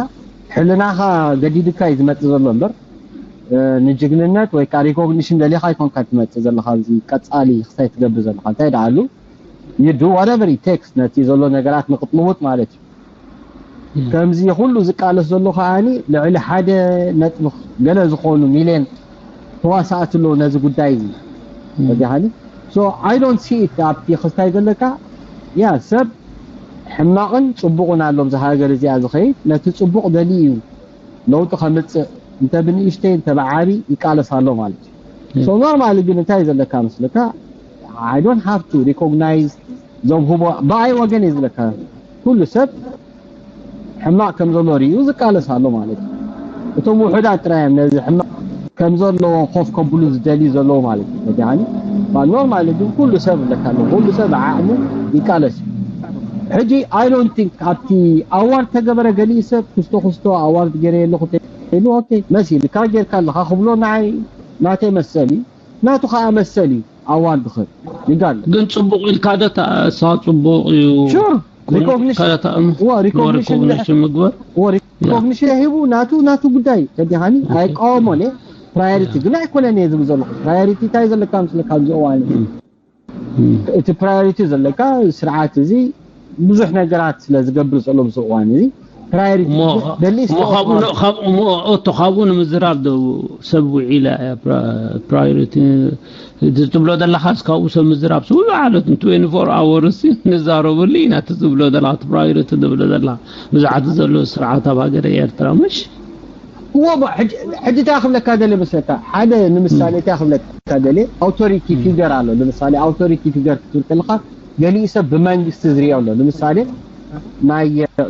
ሕልናኻ ገዲድካ እዩ ዝመፅእ ዘሎ እምበር ንጅግንነት ወይ ከዓ ሪኮግኒሽን ደሊኻ ኣይኮንካ ትመፅእ ዘለኻ ኣብዚ ቀፃሊ ክስታይ ትገብር ዘለኻ እንታይ ደኣሉ you do whatever it takes ነቲ ዘሎ ነገራት ንክትልውጥ ማለት እዩ። ከምዚ ኩሉ ዝቃለስ ዘሎ ከዓኒ ልዕሊ ሓደ ነጥቢ ገለ ዝኾኑ ሚልዮን ተዋሳእቲ ኣለዉ ነዚ ጉዳይ እዚ። ወዲሃኒ so I don't see it ኣብቲ ክስታይ ዘለካ ያ ሰብ ሕማቕን ፅቡቕን ኣሎ ኣብዚ ሃገር እዚኣ ዝኸይድ ነቲ ፅቡቕ ደሊ እዩ ለውጢ ከምፅእ እንተ ብንእሽተይ እንተ ብዓቢ ይቃለስ ኣሎ ማለት እዩ። so normally ግን እንታይ ዘለካ መስለካ I don't have to recognize ዞም ህቦ ብኣይ ወገን እዩ ዝለካ ኩሉ ሰብ ሕማቕ ከም ዘሎ ርእዩ ዝቃለስ ኣሎ ማለት እዩ። እቶም ውሑዳት ጥራይ እዮም ነዚ ሕማቕ ከም ዘለዎ ኮፍ ከብሉ ዝደልዩ ዘለዉ ማለት እዩ። ወዲሃኒ ኖርማሊ ግን ኩሉ ሰብ ኣለካ ኣሎ ኩሉ ሰብ ዓቕሙ ይቃለስ እዩ። ሕጂ I don't think ኣብቲ ኣዋርድ ተገበረ ገሊኡ ሰብ ክስቶ ክስቶ ኣዋርድ ገይረ የለኹ ኢሉ ኦኬ መሲልካ ጌርካ ኣለኻ ክብሎ ንዓይ ናተይ መሰል እዩ። ናቱ ከዓ መሰል እዩ ኣዋርድ ክህብ ይጋል ግን ፅቡቅ ኢልካ ዶ ተኣሳ ፅቡቅ እዩ ሹር ሪኮግኒሽን ሪኮግኒሽን ምግበር ሪኮግኒሽን ሂቡ ናቱ ናቱ ጉዳይ ተዲኻኒ ኣይቃወሞን እየ። ፕራዮሪቲ ግን ኣይኮነን እየ ዝብል ዘለኹ። ፕራዮሪቲ እንታይ ዘለካ ምስለካ ኣብዚ እዋን እዚ እቲ ፕራዮሪቲ ዘለካ ስርዓት እዚ ብዙሕ ነገራት ስለ ዝገብር ዘሎ ምስ እዋን እዚ ፕራዮሪቲ እሞ እሞ ካብኡ ን- ካብኡ እሞ ኦቶ ካብኡ ንምዝራብ ዶ ሰብ ውዒላ እያ ፕራ- ፕራዮሪቲ እቲ ትብሎ ዘለኻስ ካብኡ ሰብ ምዝራብ ስውሉ ዓለት ትዌንቲ ፎር ኣወርስ ንዛረበሉ ኢና እቲ ዝብሎ ዘለኻ እቲ ፕራዮሪቲ ዝብሎ ዘለኻ ብዛዕቲ ዘሎ ስርዓት ኣብ ሃገር ኤርትራ ምሽ እዎ እሞ ሕጂ ሕጂ እንታይ ክብለካ ደለ መስለካ ሓደ ንምሳሌ እንታይ ክብለካ ደለ ኣውቶሪቲ ፊገር ኣሎ ንምሳሌ ኣውቶሪቲ ፊገር ክትብል ከለካ ገሊኡ ሰብ ብመንግስቲ ዝሪኦ ኣሎ ንምሳሌ ናይ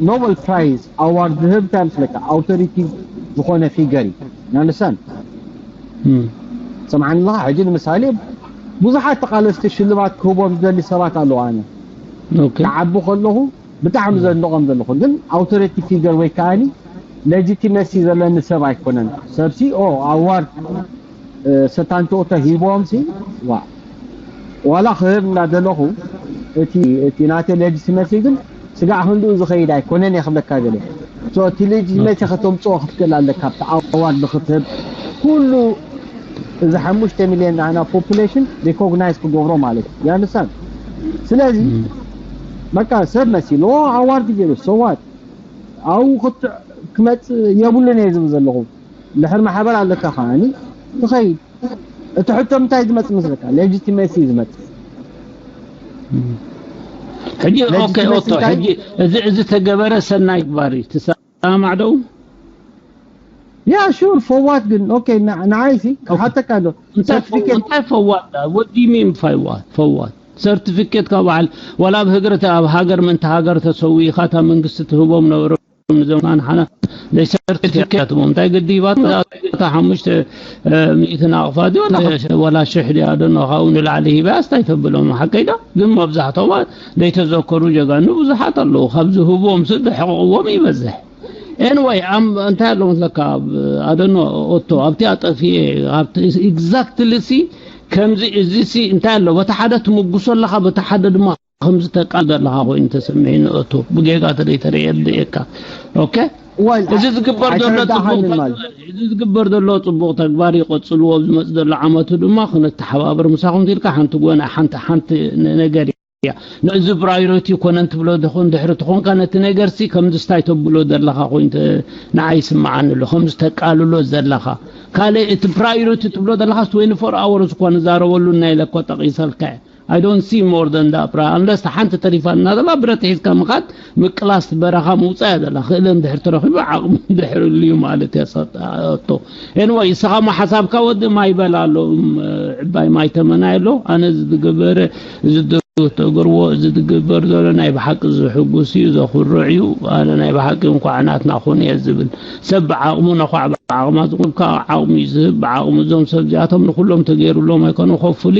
ኖበል ፕራይዝ ኣዋርድ ዝህብ እንታይ መስለካ ኣውቶሪቲ ዝኾነ ፊገር እዩ ናንሳን ሰምዓኒ ኣለካ ሕጂ ንምሳሌ ብዙሓት ተቃለስቲ ሽልማት ክህቦም ዝደሊ ሰባት ኣለዉ ኣነ ኦኬ ክዓቢ ከለኹ ብጣዕሚ ዘድንቖም ዘለኹ ግን ኣውቶሪቲ ፊገር ወይ ከዓኒ ሌጂቲመሲ ዘለኒ ሰብ ኣይኮነን ሰብሲ ኦ ኣዋርድ ሰታንትኦቶ ሂቦም ሲ ዋ ዋላ ክህብ እናደለኹ እቲ እቲ ናተ ሌጂቲመሲ ግን ስጋዕ ክንድኡ ዝኸይድ ኣይኮነን እየ ክብለካ ገለ so እቲ ሌጂቲመሲ ከተምፅኦ ክትክእል ኣለካ ኣብቲ ኣዋርድ ንክትህብ ኩሉ እዚ ሓሙሽተ ሚልዮን ናና ፖፑሌሽን ሪኮግናይዝ ክገብሮ ማለት እዩ። ያንሳን ስለዚ በቃ ሰብ መሲልዎ ኣዋርድ ገይሩ ሰዋት ኣብኡ ክመፅእ የብሉን እየ ዝብል ዘለኹ። ድሕር ማሕበር ኣለካ ከዓኒ ትኸይድ። እቲ ሕቶ ምንታይ ዝመፅእ መስለካ? ሌጂቲመሲ እዩ ዝመፅእ። ሕጂ ኦኬ ኦቶ ሕጂ እዚ እዚ ተገበረ ሰናይ ግባሪ ትሰማማዕ ዶ? ያ ሹር ፎዋት ግን ኦኬ ንዓይሲ ሓተካ ኣሎ። እንታይ ፈዋት ወዲ ሚን ፋይዋት ፈዋት ሰርቲፊኬት ካብ በዓል ዋላ ኣብ ህግረት ኣብ ሃገር ምንታ ሃገር ተሰዊኢኻ እታ መንግስቲ ትህቦም ነበረ። ንዞም ኣንሓና ዘይሰርቲፊኬት ሞ እንታይ ግዲ ሂባታ ሓሙሽተ ሚእቲ ናቕፋ ድዩ ወላ ሽሕ ድያ ዶ ካብኡ ንላዕሊ ሂባያስ እንታይ ተብሎም ሓቀይ ዶ ግን መብዛሕቶም ዘይተዘከሩ ጀጋኑ ብዙሓት ኣለዉ ካብ ዝህብዎም ስ ድሕቕዎም ይበዝሕ ኤንወይ እንታይ ኣሎ መስለካ ኣደኖ ኦቶ ኣብቲ ኣጠፊኤ ኤግዛክትሊ ሲ ከምዚ እዚ ሲ እንታይ ኣሎ በቲ ሓደ ትምጉሶ ኣለኻ በቲ ሓደ ድማ ከምዚ ተቃል ዘለኻ ኮይኑ ተሰሚዒ ንእቱ ብጌጋ ተደይ ተርእየ ብድኤካ ኦኬ እዚ ዝግበር ዘሎ ጽቡቕ እዚ ዝግበር ዘሎ ጽቡቕ ተግባር ይቐጽልዎ ዝመጽእ ዘሎ ዓመቱ ድማ ክንተሓባበር ምሳኹም ትልካ ሓንቲ ጎና ሓንቲ ሓንቲ ነገር እያ ነዚ ፕራዮሪቲ ኮነን ትብሎ ድኹን ድሕሪ ትኾንካ ነቲ ነገር ሲ ከምዚ ስታይ ተብሎ ዘለኻ ኮይኑ ንዓይ ይስምዓኒ ኣሎ ከምዚ ተቃልሎ ዘለኻ ካልእ እቲ ፕራዮሪቲ ትብሎ ዘለኻ ትወይኒ ፎር ኣወርስ እኳ ንዛረበሉ እናይለኮ ጠቒሰልካ እየ I don't see more than that bra unless ሓንቲ ተሪፋና ዘላ ብረት ሒዝካ ምኻድ ምቅላስ በረኻ ምውፃእ እያ ዘላ ክእለ እንድሕር ተረኺቡ ዓቕሚ እንድሕር ልዩ ማለት እያ ሰጣቶ anyway እስኻ ሞ ሓሳብካ ወዲ ማይ በላ ኣሎ ዕባይ ማይ ተመናይ ኣሎ ኣነ ዝገበረ ዝተገርዎ እዚ ዝግበር ዘሎ ናይ ብሓቂ ዝሕጉስ እዩ ዘኹርዕ እዩ ኣነ ናይ ብሓቂ እንኳዕ ናትና ኹን እየ ዝብል ሰብ ብዓቕሙ ነኳዕ ብዓቕማ ዝቕብካ ዓቕሙ እዩ ዝህብ ብዓቕሙ እዞም ሰብ እዚኣቶም ንኩሎም ተገይሩሎም ኣይኮነ ኮፉሊ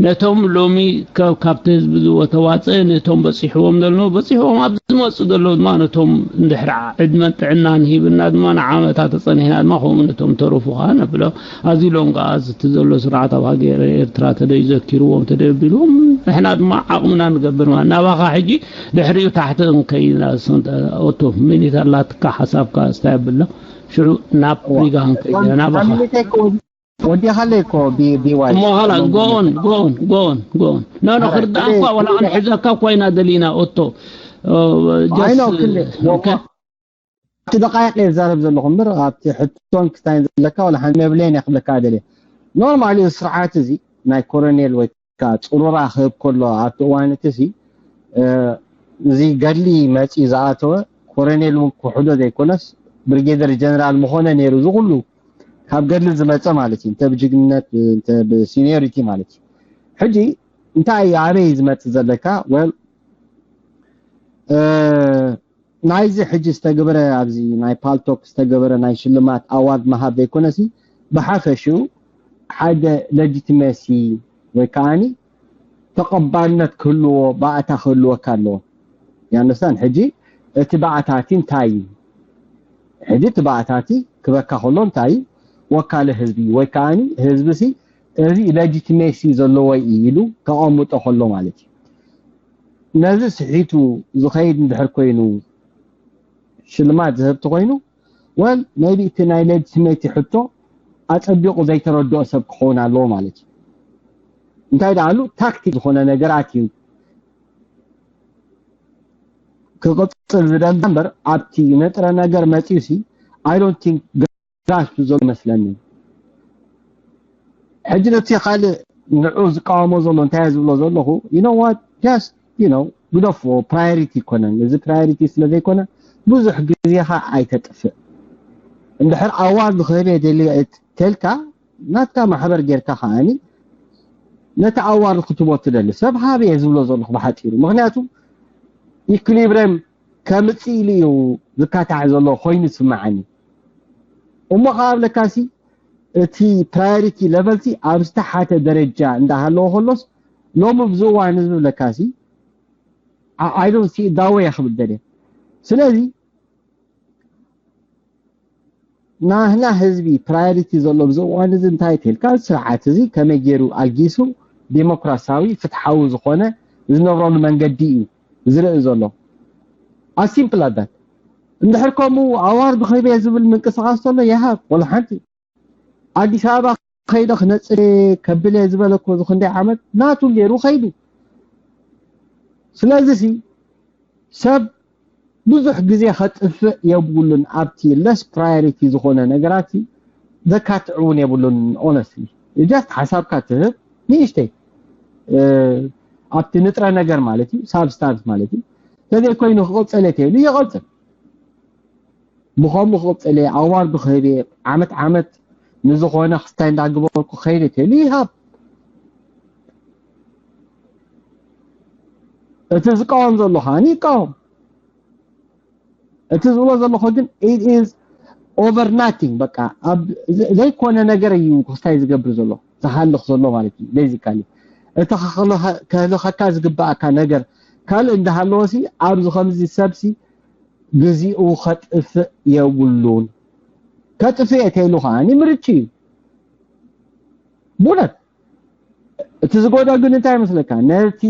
ነቶም ሎሚ ካብቲ ህዝቢ ዝወተዋፀ ነቶም በፂሕዎም ዘሎ በፂሕዎም ኣብ ዝመፁ ዘለዉ ድማ ነቶም እንድሕር ዕድመን ጥዕናን ሂብና ድማ ንዓመታት ተፀኒሕና ድማ ከምኡ ነቶም ተረፉ ከዓ ነብሎ ኣዚ ሎም ከዓ እቲ ዘሎ ስርዓት ኣብ ሃገር ኤርትራ ተደዩ ዘኪርዎም ተደዩ ኣቢልዎም ንሕና ድማ ዓቕምና ንገብር ማለት ናባኻ ሕጂ ድሕሪኡ ታሕቲ ክንከይድ ኦቶ ሚኒት ኣላትካ ሓሳብካ ስታይ ኣብላ ሽዑ ናብ ሪጋ ክንከይድ ናባኻ ወዲኻለይ እኮ ቢዋይ እሞ ኻላ ጎን ጎን ጎን ጎን ኖ ኖ ክርዳእ እኳ ወላ ክንሕዘካ እኳ ኢና ደሊና ኦቶ I know ክል እቲ ደቃይቅ እየ ዝዛረብ ዘለኹ እምበር ኣብቲ ሕቶን ክስታይን ዘለካ ወላ ሓንቲ መብለየን እየ ክብለካ ደልየ normally እዚ ስርዓት እዚ ናይ ኮሎኔል ወይ ከዓ ፅሩራ ክህብ ከሎ ኣብቲ እዋን እቲ ሲ እዚ ገድሊ መፂኡ ዝኣተወ ኮሎኔል እውን ክሕዶ ዘይኮነስ ብሪጌደር ጀነራል ምኾነ ነይሩ እዚ ኩሉ ካብ ገድሊ ዝመፀ ማለት እዩ እንተ ብጅግንነት እንተ ብሲኒዮሪቲ ማለት እዩ ሕጂ እንታይ ኣበይ ዝመፅእ ዘለካ well ናይዚ ሕጂ ዝተገበረ ኣብዚ ናይ ፓልቶክ ዝተገበረ ናይ ሽልማት ኣዋርድ ምሃብ ዘይኮነሲ ብሓፈሽኡ ሓደ legitimacy ወይ ከዓኒ ተቐባልነት ክህልዎ ባእታ ክህልወካ ኣለዎ ያነስታን ሕጂ እቲ ባእታቲ እንታይ እዩ ሕጂ እቲ ባእታቲ ክበካ ከሎ እንታይ እዩ ወካለ ህዝቢ ወይ ከዓኒ ህዝቢ ሲ እዚ legitimacy ዘለዎ እዩ ኢሉ ከቐምጦ ከሎ ማለት እዩ ነዚ ስሒቱ ዝኸይድ እንድሕር ኮይኑ ሽልማት ዝህብ ተኮይኑ well maybe እቲ ናይ legitimacy ሕቶ ኣጸቢቑ ዘይተረድኦ ሰብ ክኸውን ኣለዎ ማለት እዩ እንታይ ደኣሉ ታክቲክ ዝኾነ ነገራት እዩ ክቕጽል ዝደል እምበር ኣብቲ ንጥረ ነገር መጺኡ ሲ I don't think grasp ዘሎ ይመስለኒ ሕጂ ነቲ ካልእ ንዑ ዝቃወሞ ዘሎ እንታይ ዝብሎ ዘለኹ you know what just you know ግደፍዎ priority ይኮነን እዚ priority ስለ ዘይኮነ ብዙሕ ግዜኻ ኣይተጥፍእ እንድሕር ኣዋርድ ክህብ የደሊ ተልካ ናትካ ማሕበር ጌርካ ከዓኒ ነቲ ኣዋርድ ክትቦ ትደሊ ሰብ ሃብ እየ ዝብሎ ዘለኹ ብሓፂሩ ምክንያቱ equilibrium ከምፅእ ኢሉ እዩ ዝካታዕ ዘሎ ኮይኑ ይስምዓኒ እሞ ከዓ ኣብለካሲ እቲ priority level ሲ ኣብ ዝተሓተ ደረጃ እንዳሃለዎ ከሎስ ሎሚ ብዚ እዋን እዚ ዝብለካሲ I don't see it that way ክብል ደልየ ስለዚ ናህና ህዝቢ priority ዘሎ ብዚ እዋን እዚ እንታይ ተልካ ስርዓት እዚ ከመይ ገይሩ ኣልጊሱ ዲሞክራሲያዊ ፍትሓዊ ዝኾነ ዝነብረሉ መንገዲ እዩ ዝርኢ ዘሎ as simple as that እንድሕር ከምኡ ኣዋርድ ክህብ እየ ዝብል ምንቅስቃስ ዘሎ ይሃብ ወላ ሓንቲ ኣዲስ ኣበባ ከይደ ክነፅር ከብለ ዝበለኮ ዝክንደይ ዓመት ናቱ ገይሩ ከይዱ። ስለዚ ሲ ሰብ ብዙሕ ግዜ ከጥፍእ የብሉን ኣብቲ less priority ዝኾነ ነገራት ዘካትዕ እውን የብሉን። Honestly just ሓሳብካ ትህብ ንእሽተይ ኣብቲ ንጥረ ነገር ማለት እዩ፣ substance ማለት እዩ። ተዘይ ኮይኑ ክቕፅል እየ ተይሉ ይቐፅል። ብኸምኡ ክቕፅል እየ፣ ኣዋርዱ ክህብ እየ፣ ዓመት ዓመት ንዝኾነ ክስታይ እንዳግበርኩ ከይደ ተይሉ ይሃብ። እቲ ዝቃወም ዘሎ ከዓኒ ይቃወም። እቲ ዝብሎ ዘለኹ ግን it is over nothing፣ በቃ ኣብ ዘይኮነ ነገር እዩ ክስታይ ዝገብር ዘሎ፣ ዝሃልኽ ዘሎ ማለት እዩ። Basically እቲ ከህልኸካ ዝግባኣካ ነገር ካልእ እንዳሃለወሲ ኣብዚ ከምዚ ሰብሲ ግዜኡ ከጥፍእ የብሉን። ከጥፍእ እየ ተይሉ ከዓኒ ምርጭ እዩ። ብእውነት እቲ ዝጎዶ ግን እንታይ ይመስለካ? ነቲ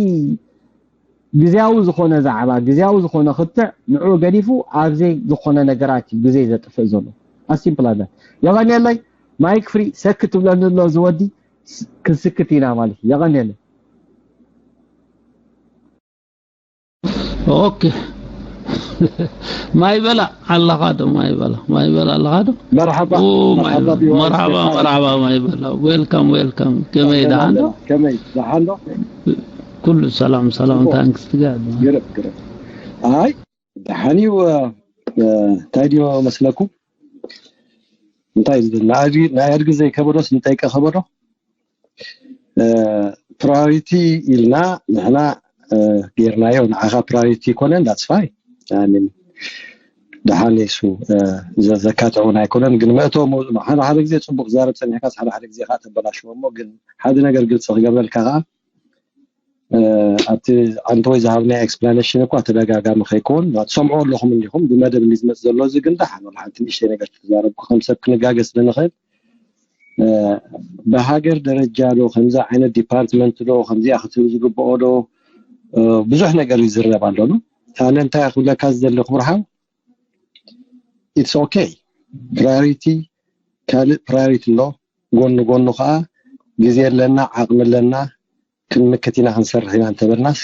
ግዜያዊ ዝኾነ ዛዕባ፣ ግዜያዊ ዝኾነ ክትዕ ንዕኡ ገዲፉ ኣብ ዘይዝኾነ ነገራት እዩ ግዜ ዘጥፍእ ዘሎ። As simple as that። የቐንየለይ። ማይክ ፍሪ ሰክት ትብለኒ ኣሎ ዝወዲ። ክንስክት ኢና ማለት እዩ። የቐንየለይ። ኦኬ። ማይ በላ ኣለኻ ዶ? ማይ በላ ማይ በላ ኣለኻ ዶ? መርሓባ መርሓባ መርሓባ። ማይ በላ፣ ዌልካም ዌልካም። ከመይ ደሓን ዶ? ከመይ ደሓን ዶ? ኩሉ ሰላም ሰላም። ታንክስ ትጋድ። ግርብ ግርብ። ኣይ ደሓን እዩ። እንታይ ድዮ መስለኩም? እንታይ ናይ ኣድጊ ዘይከበዶስ እንታይ ከበዶ? ፕራዮሪቲ ኢልና ንሕና ጌርናዮ። ንዓኻ ፕራዮሪቲ ይኮነን፣ that's fine። ደሓን የሱ ዘካትዑን ኣይኮነን። ግን መእተዊ መውፅእ ሓደ ሓደ ግዜ ፅቡቅ ዛረብ ፀኒሕካስ ሓደ ሓደ ግዜ ከዓ ተበላሽዎ እሞ፣ ግን ሓደ ነገር ግልፂ ክገብረልካ ከዓ ኣብቲ ዓንተወይ ዝሃብናዮ explanation እኳ ተደጋጋሚ ከይከውን ትሰምዑ ኣለኹም እንዲኹም። ብመደብ እንዲ ዝመፅ ዘሎ እዚ ግን ደሓን ወላ ሓንቲ ንእሽተይ ነገር ተዛረብኩ ከም ሰብ ክንጋገ ስለ ንኽእል ብሃገር ደረጃ ዶ ከምዚ ዓይነት ዲፓርትመንት ዶ ከምዚኣ ክትህብ ዝግብኦ ዶ ብዙሕ ነገር ይዝረብ ኣሎ። ኣነ እንታይ ክብለካ ዝደሊ ክብርሃው፣ it's okay። ፕራዮሪቲ ካልእ ፕራዮሪቲ ኣሎ። ጎኒ ጎኑ ከዓ ግዜ ኣለና፣ ዓቕሚ ኣለና፣ ክንምክት ኢና ክንሰርሕ ኢና እንተበልናስ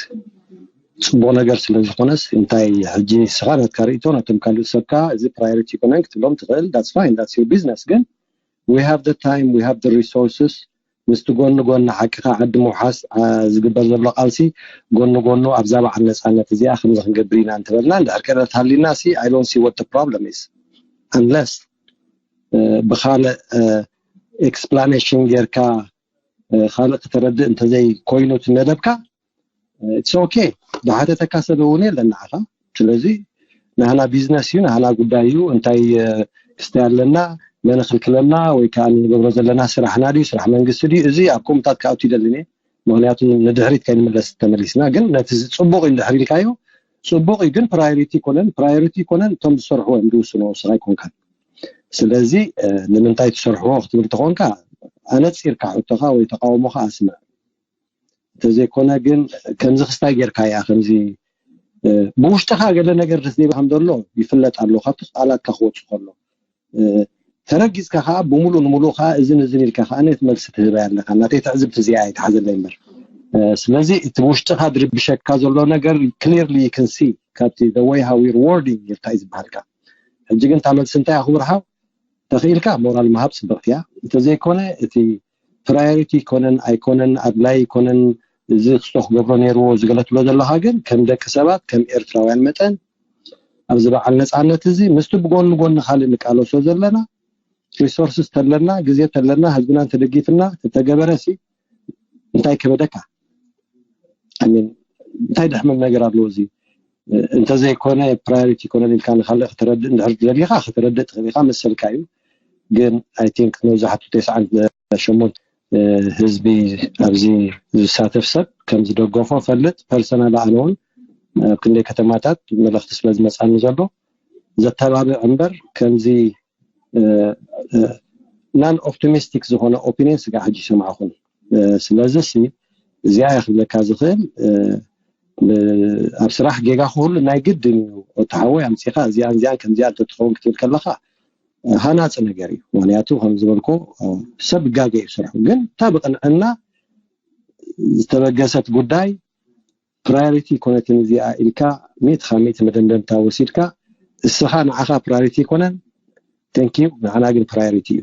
ፅቡቕ ነገር ስለ ዝኾነስ እንታይ ሕጂ ንስኻ ናትካ ርእይቶ ነቶም ካልእ ሰብካ እዚ ፕራዮሪቲ ይኮነን ክትብሎም ትኽእል። That's fine, that's your business። ግን we have the time, we have the resources። ምስቲ ጎኒ ጎኒ ሓቅኻ ዓዲ ምውሓስ ዝግበር ዘሎ ቃልሲ ጎኒ ጎኑ ኣብዛ በዓል ነፃነት እዚኣ ከምዚ ክንገብር ኢና እንተበልና እንድሕር ክእለት ሃሊና ሲ I don't see what the problem is unless ብኻልእ explanation ጌርካ ካልእ ክተረድእ እንተዘይ ኮይኑ እቲ መደብካ it's okay። ዝሓተተካ ሰብ እውን የለን ንዓኻ። ስለዚ ናህና ቢዝነስ እዩ፣ ናህና ጉዳይ እዩ። እንታይ ክስታይ ኣለና፣ መን ክልክለና ወይ ከዓ ንገብሮ ዘለና ስራሕና ድዩ ስራሕ መንግስቲ ድዩ? እዚ ኣብ ከምኡታት ክኣቱ ይደልን እየ። ምክንያቱ ንድሕሪት ከይንምለስ ተመሊስና። ግን ነቲ ጽቡቕ እዩ እንድሕር ኢልካዮ ጽቡቕ እዩ፣ ግን ፕራዮሪቲ ይኮነን። ፕራዮሪቲ ይኮነን እቶም ዝሰርሕዎ እዮም ዝውስንዎ፣ ንስኻ ኣይኮንካን። ስለዚ ንምንታይ ትሰርሕዎ ክትብል ተኾንካ ኣነፂርካ ሕቶኻ ወይ ተቃውሞኻ ኣስምዕ። እንተዘይኮነ ግን ከምዚ ክስታይ ጌርካ እያ ከምዚ ብውሽጥኻ ገለ ነገር ደስ ዘይብልካ ከም ዘሎ ይፍለጥ ኣሎ። ካብቲ ቃላትካ ክወፁ ከሎ ተረጊፅካ ከዓ ብምሉእ ንምሉእ ከዓ እዝን እዝን ኢልካ ከዓ ነቲ መልሲ ትህበ ኣለካ። ናተይ ትዕዝብቲ እዚኣ ኣይትሓዘለይ እምበር። ስለዚ እቲ ብውሽጥኻ ድርብሸካ ዘሎ ነገር clearly you can see ካብቲ the way how you're wording ኢልካ እዩ ዝበሃልካ። ሕጂ ግን እታ መልሲ እንታይ እያ ክብርሃው? ተኽኢልካ ሞራል ምሃብ ፅብቕቲ እያ። እንተዘይኮነ እቲ ፕራዮሪቲ ይኮነን ኣይኮነን ኣድላይ ይኮነን እዚ ክስቶ ክገብሮ ነይርዎ ዝገለትሎ ዘለካ ግን ከም ደቂ ሰባት ከም ኤርትራውያን መጠን ኣብዚ በዓል ነፃነት እዚ ምስቲ ብጎኒ ጎኒ ካልእ ንቃለሶ ዘለና ሪሶርስስ ተለና ግዜ ተለና ህዝብና እንተደጊፍና ተተገበረ ሲ እንታይ ከበደካ? እንታይ ደሕምም ነገር ኣለዎ እዚ? እንተዘይኮነ ፕራዮሪቲ ይኮነን ኢልካ ንካልእ ከተረድእ እንድሕር ደሊኻ ከተረድእ ትኽእል ኢኻ መሰልካ እዩ። ግን I think መብዛሕቱ ተስዓን ሸሞንተ ህዝቢ ኣብዚ ዝሳተፍ ሰብ ከም ዝደገፎ ፈልጥ። ፐርሰናል ኣነ እውን ኣብ ክንደይ ከተማታት መልእኽቲ ስለ ዝመፃኒ ዘሎ ዘተባብዕ እምበር ከምዚ non optimistic ዝኾነ ኦፒኒየን ስጋዕ ሕጂ ይሰማዕኹም። ስለዚ ሲ እዚኣ እየ ክብለካ ዝኽእል። ኣብ ስራሕ ጌጋ ክህሉ ናይ ግድን እዩ። እቲ ሓወይ ኣምፂኻ እዚኣን እዚኣን ከምዚኣ እንተትኸውን ክትብል ከለኻ ሃናፂ ነገር እዩ። ምክንያቱ ከም ዝበልኮ ሰብ ጋገ እዩ ስርሑ። ግን እታ ብቅንዕና ዝተበገሰት ጉዳይ ፕራዮሪቲ ኮነትን እዚኣ ኢልካ ሚእቲ ካብ ሚእቲ መደምደምታ ወሲድካ፣ እስኻ ንዓኻ ፕራዮሪቲ ይኮነን፣ ቴንኪዩ፣ ንዓና ግን ፕራዮሪቲ እዩ።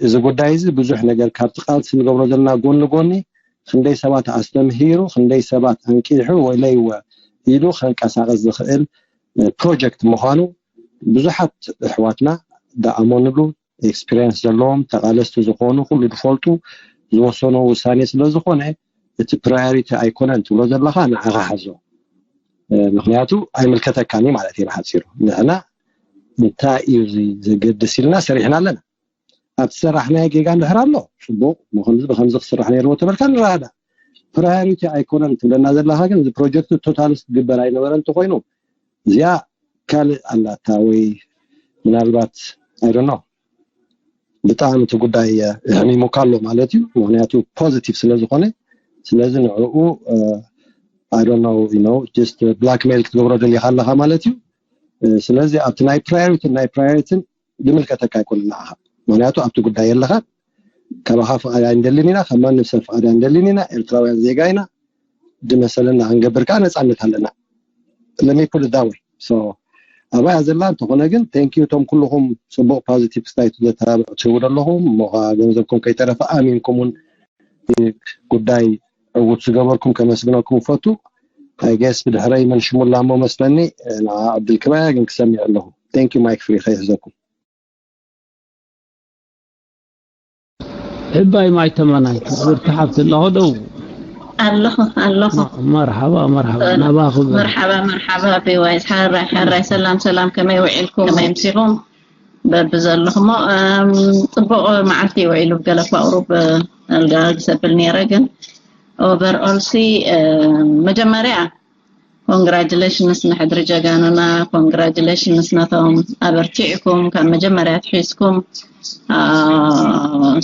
እዚ ጉዳይ እዚ ብዙሕ ነገር ካብቲ ቃልሲ ንገብሮ ዘለና ጎኒ ጎኒ ክንደይ ሰባት ኣስተምሂሩ፣ ክንደይ ሰባት ኣንቂሑ ወለይወ ኢሉ ከንቀሳቀስ ዝኽእል ፕሮጀክት ምዃኑ ብዙሓት ኣሕዋትና ዝኣመኑሉ፣ ኤክስፒሪየንስ ዘለዎም፣ ተቃለስቲ ዝኾኑ፣ ኩሉ ዝፈልጡ ዝወሰኖ ውሳኔ ስለ ዝኾነ፣ እቲ ፕራዮሪቲ ኣይኮነን ትብሎ ዘለኻ ንዓኻ ሓዞ። ምክንያቱ ኣይምልከተካን ማለት እዩ ብሓፂሩ። ንሕና እንታይ እዩ ዘገድስ ኢልና ሰሪሕና ኣለና። ኣብቲ ሰራሕናዮ ጌጋ እንድሕር ኣሎ ፅቡቅ፣ ብከምዚ ብከምዚ ክስራሕ ነይርዎ ተበልካ ንረዳዳእ። ፕራዮሪቲ ኣይኮነን ትብለና ዘለኻ ግን፣ እዚ ፕሮጀክት ቶታልስ ክግበር ኣይነበረ እንተኮይኑ፣ እዚኣ ካልእ ኣላታ ወይ ምናልባት ኣይዶኖ ብጣዕሚ እቲ ጉዳይ ኣሕሚሙካ ኣሎ ማለት እዩ። ምክንያቱ ፖዚቲቭ ስለዝኮነ፣ ስለዚ ንዕኡ ኣይዶኖ ስ ብላክሜል ክትገብሮ ደሊካ ኣለካ ማለት እዩ። ስለዚ ኣብቲ ናይ ፕራዮሪቲን ናይ ፕራዮሪቲን ዝምልከተካ ኣይኮነ ንዓኻ። ምክንያቱ ኣብቲ ጉዳይ የለኻ፣ ካባኻ ፍቓድ ኣይንደልን ኢና፣ ካብ ማንም ሰብ ፍቓድ ኣይንደልን ኢና። ኤርትራውያን ዜጋ ኢና። ዝመሰለና ክንገብር ከዓ ነፃነት ኣለና። ለሚፑል ዳወይ ኣባያ ዘላ እንተኾነ ግን፣ ቴንኪዩ እቶም ኩልኹም ፅቡቅ ፖዚቲቭ ስታይት ዘተባብዑ ትህቡ ዘለኹም፣ እሞ ከዓ ገንዘብኩም ከይተረፈ ኣሚንኩም እውን ጉዳይ ዕውት ዝገበርኩም ከመስግነኩም እፈቱ። ኣይገስ ብድሕረይ መን ሽሙላ እሞ መስለኒ፣ ንዓ ዕድል ክበያ ግን ክሰሚዕ ኣለኹ። ቴንኪዩ ማይክ ፍሪ ከይሕዘኩም። ዕባይ ማይ ተመናይ ክብርቲ ሓፍቲ ኣለኹ ደው ኣለኹ ኣለኹ። መርሓባ መርሓባ ናባኹ። መርሓባ መርሓባ። ቢዋይ ሓራይ ሓራይ። ሰላም ሰላም፣ ከመይ ውዒልኩም? ከመይ ምሲኹም? በብዘለኹሞ ጽቡቕ መዓልቲ ውዒሉ። ገለ እኳ ቁሩብ ኣልጋ ክሰብል ነይረ፣ ግን ኦቨር ኦል ሲ መጀመርያ ኮንግራጁሌሽንስ ንሕድሪ ጀጋኑና። ኮንግራጁሌሽንስ ነቶም ኣበርቲዕኩም ካብ መጀመርያ ትሒዝኩም፣